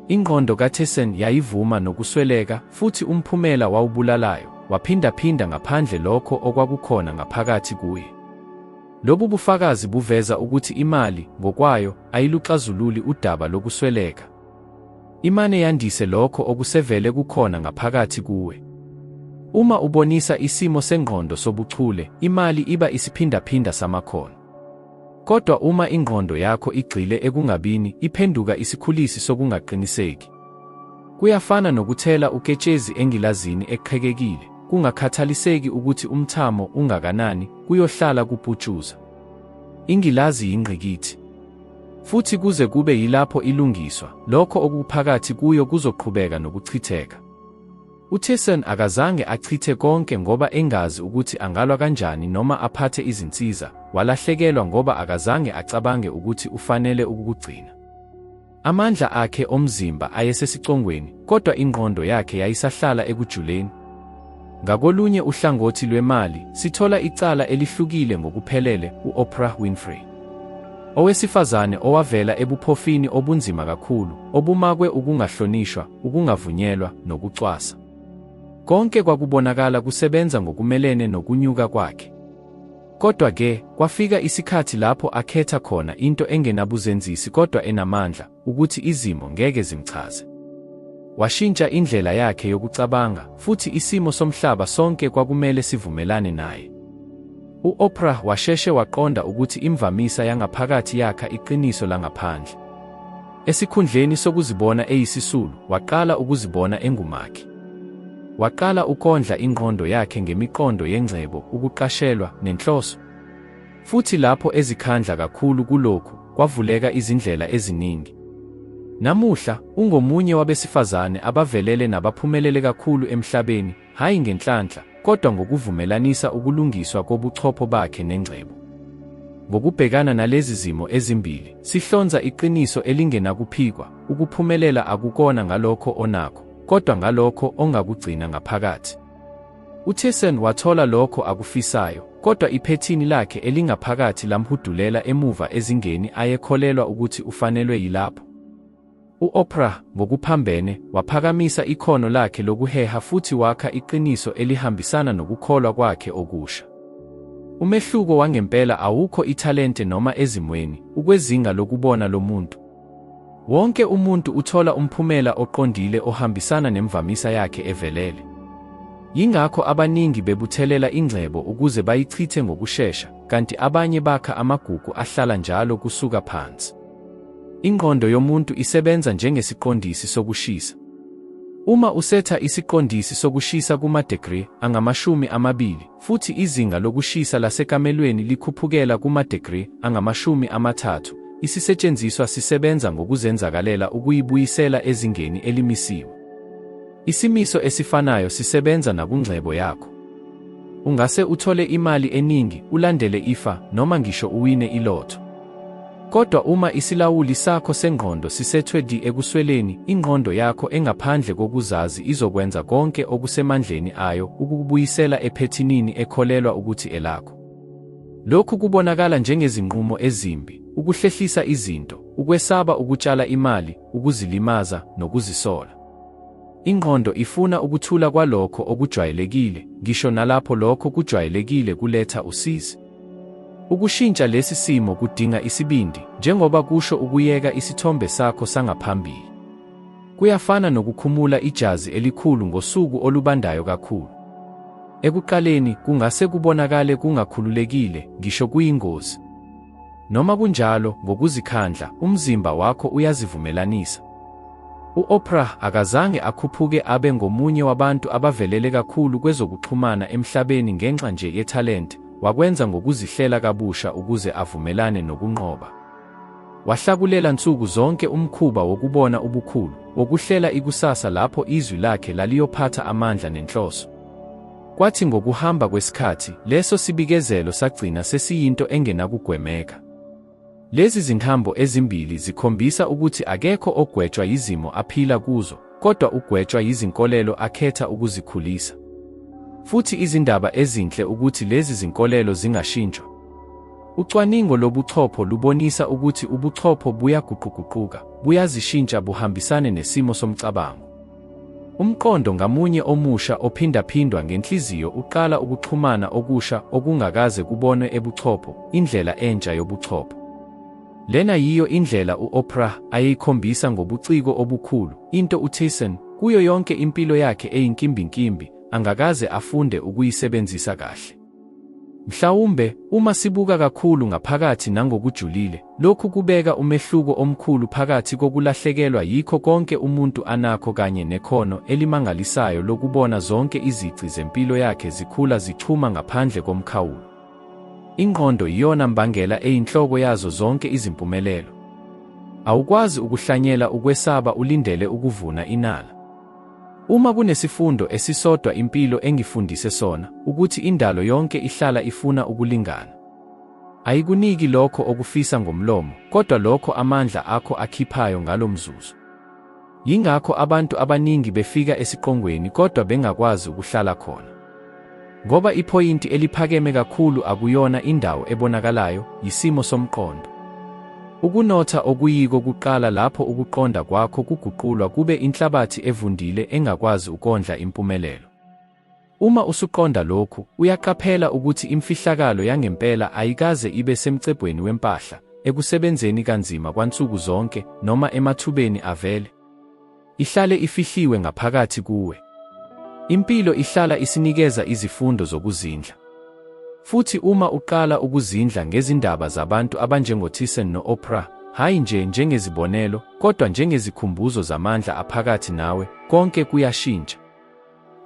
Ingqondo kaTyson yayivuma nokusweleka, futhi umphumela wawubulalayo, waphindaphinda ngaphandle lokho okwakukhona ngaphakathi kuye. Lobu bufakazi buveza ukuthi imali, ngokwayo, ayiluxazululi udaba lokusweleka. Imane yandise lokho okusevele kukhona ngaphakathi kuwe. Uma ubonisa isimo sengqondo sobuchule, imali iba isiphindaphinda samakhono. Kodwa uma ingqondo yakho igxile ekungabini, iphenduka isikhulisi sokungaqiniseki. Kuyafana nokuthela uketshezi engilazini eqhekekile, kungakhathaliseki ukuthi umthamo ungakanani, kuyohlala kuputshuza. Ingilazi yingqikithi. Futhi kuze kube yilapho ilungiswa, lokho okuphakathi kuyo kuzoqhubeka nokuchitheka. UTyson akazange achithe konke ngoba engazi ukuthi angalwa kanjani noma aphathe izinsiza, walahlekelwa ngoba akazange acabange ukuthi ufanele ukukugcina. Amandla akhe omzimba ayesesicongweni, kodwa ingqondo yakhe yayisahlala ekujuleni. Ngakolunye uhlangothi lwemali, sithola icala elihlukile ngokuphelele, u-Oprah Winfrey. Owesifazane owavela ebuphofini obunzima kakhulu, obumakwe ukungahlonishwa, ukungavunyelwa, nokucwasa. Konke kwakubonakala kusebenza ngokumelene nokunyuka kwakhe. Kodwa-ke, kwafika isikhathi lapho akhetha khona into engenabuzenzisi kodwa enamandla, ukuthi izimo ngeke zimchaze. Washintsha indlela yakhe yokucabanga, futhi isimo somhlaba sonke kwakumele sivumelane naye. U-Oprah washeshe waqonda ukuthi imvamisa yangaphakathi yakha iqiniso langaphandle. Esikhundleni sokuzibona eyisisulu, waqala ukuzibona engumakhi. Waqala ukondla ingqondo yakhe ngemiqondo yengcebo, ukuqashelwa, nenhloso. Futhi lapho ezikhandla kakhulu kulokhu, kwavuleka izindlela eziningi. Namuhla, ungomunye wabesifazane abavelele nabaphumelele kakhulu emhlabeni, hhayi ngenhlanhla, kodwa ngokuvumelanisa ukulungiswa kobuchopho bakhe nengcebo. Ngokubhekana nalezi zimo ezimbili, sihlonza iqiniso elingenakuphikwa, ukuphumelela akukona ngalokho onakho, kodwa ngalokho ongakugcina ngaphakathi. UTyson wathola lokho akufisayo, kodwa iphethini lakhe elingaphakathi lamhudulela emuva ezingeni ayekholelwa ukuthi ufanelwe yilapho. U-Oprah, ngokuphambene, waphakamisa ikhono lakhe lokuheha futhi wakha iqiniso elihambisana nokukholwa kwakhe okusha. Umehluko wangempela awukho ithalente noma ezimweni, ukwezinga lokubona lomuntu. Wonke umuntu uthola umphumela oqondile ohambisana nemvamisa yakhe evelele. Yingakho abaningi bebuthelela ingcebo ukuze bayichithe ngokushesha, kanti abanye bakha amagugu ahlala njalo kusuka phansi. Ingqondo yomuntu isebenza njengesiqondisi sokushisa. Uma usetha isiqondisi sokushisa kuma-degree angama-20 futhi izinga lokushisa lasekamelweni likhuphukela kuma-degree angama-30, isisetshenziswa sisebenza ngokuzenzakalela ukuyibuyisela ezingeni elimisiwe. Isimiso esifanayo sisebenza nakungcebo yakho. Ungase uthole imali eningi, ulandele ifa, noma ngisho uwine ilotho. Kodwa uma isilawuli sakho sengqondo sisethwe di ekusweleni, ingqondo yakho engaphandle kokuzazi izokwenza konke okusemandleni ayo ukukubuyisela ephethinini ekholelwa ukuthi elakho. Lokhu kubonakala njengezinqumo ezimbi, ukuhlehlisa izinto, ukwesaba ukutshala imali, ukuzilimaza, nokuzisola. Ingqondo ifuna ukuthula kwalokho okujwayelekile, ngisho nalapho lokho kujwayelekile kuletha usizi. Ukushintsha lesi simo kudinga isibindi, njengoba kusho ukuyeka isithombe sakho sangaphambili. Kuyafana nokukhumula ijazi elikhulu ngosuku olubandayo kakhulu. Ekuqaleni, kungase kubonakale kungakhululekile, ngisho kuyingozi. Noma kunjalo, ngokuzikhandla, umzimba wakho uyazivumelanisa. U-Oprah akazange akhuphuke abe ngomunye wabantu abavelele kakhulu kwezokuxhumana emhlabeni ngenxa nje yethalente, wakwenza ngokuzihlela kabusha ukuze avumelane nokunqoba. Wahlakulela nsuku zonke umkhuba wokubona ubukhulu, wokuhlela ikusasa lapho izwi lakhe laliyophatha amandla nenhloso. Kwathi ngokuhamba kwesikhathi, leso sibikezelo sagcina sesiyinto engenakugwemeka. Lezi zintambo ezimbili zikhombisa ukuthi akekho ogwetshwa yizimo aphila kuzo, kodwa ugwetshwa yizinkolelo akhetha ukuzikhulisa. Futhi izindaba ezinhle ukuthi lezi zinkolelo zingashintshwa. Ucwaningo lobuchopho lubonisa ukuthi ubuchopho buyaguquguquka, buyazishintsha buhambisane nesimo somcabango. Umqondo ngamunye omusha ophindaphindwa ngenhliziyo uqala ukuxhumana okusha okungakaze kubonwe ebuchopho, indlela entsha yobuchopho. Lena yiyo indlela u-Oprah ayeyikhombisa ngobuciko obukhulu, into uTyson, kuyo yonke impilo yakhe eyinkimbinkimbi, angakaze afunde ukuyisebenzisa kahle. Mhlawumbe, uma sibuka kakhulu ngaphakathi nangokujulile, lokhu kubeka umehluko omkhulu phakathi kokulahlekelwa yikho konke umuntu anakho kanye nekhono elimangalisayo lokubona zonke izici zempilo yakhe zikhula zichuma ngaphandle komkhawulo. Ingqondo iyona mbangela eyinhloko yazo zonke izimpumelelo. Awukwazi ukuhlanyela ukwesaba ulindele ukuvuna inala. Uma kunesifundo esisodwa impilo engifundise sona, ukuthi indalo yonke ihlala ifuna ukulingana. Ayikuniki lokho okufisa ngomlomo, kodwa lokho amandla akho akhiphayo ngalo mzuzu. Yingakho abantu abaningi befika esiqongweni kodwa bengakwazi ukuhlala khona. Ngoba iphoyinti eliphakeme kakhulu akuyona indawo ebonakalayo, yisimo somqondo. Ukunotha okuyiko kuqala lapho ukuqonda kwakho kuguqulwa kube inhlabathi evundile engakwazi ukondla impumelelo. Uma usuqonda lokhu, uyaqaphela ukuthi imfihlakalo yangempela ayikaze ibe semcebweni wempahla, ekusebenzeni kanzima kwansuku zonke, noma emathubeni avele. Ihlale ifihliwe ngaphakathi kuwe. Impilo ihlala isinikeza izifundo zokuzindla. Futhi uma uqala ukuzindla ngezindaba zabantu abanjengoTyson no-Oprah, hhayi nje njengezibonelo, kodwa njengezikhumbuzo zamandla aphakathi nawe, konke kuyashintsha.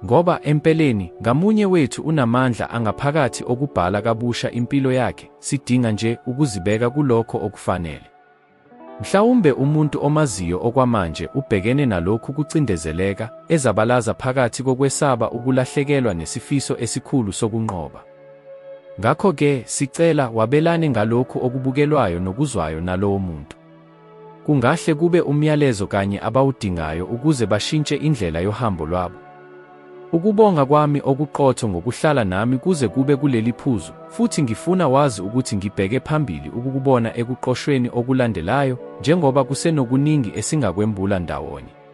Ngoba, empeleni, ngamunye wethu unamandla angaphakathi okubhala kabusha impilo yakhe, sidinga nje ukuzibeka kulokho okufanele. Mhlawumbe umuntu omaziyo okwamanje ubhekene nalokhu kucindezeleka, ezabalaza phakathi kokwesaba ukulahlekelwa nesifiso esikhulu sokunqoba. Ngakho-ke, sicela wabelane ngalokhu okubukelwayo nokuzwayo nalowo muntu. Kungahle kube umyalezo kanye abawudingayo ukuze bashintshe indlela yohambo lwabo. Ukubonga kwami okuqotho ngokuhlala nami kuze kube kuleli phuzu, futhi ngifuna wazi ukuthi ngibheke phambili ukukubona ekuqoshweni okulandelayo, njengoba kusenokuningi esingakwembula ndawonye.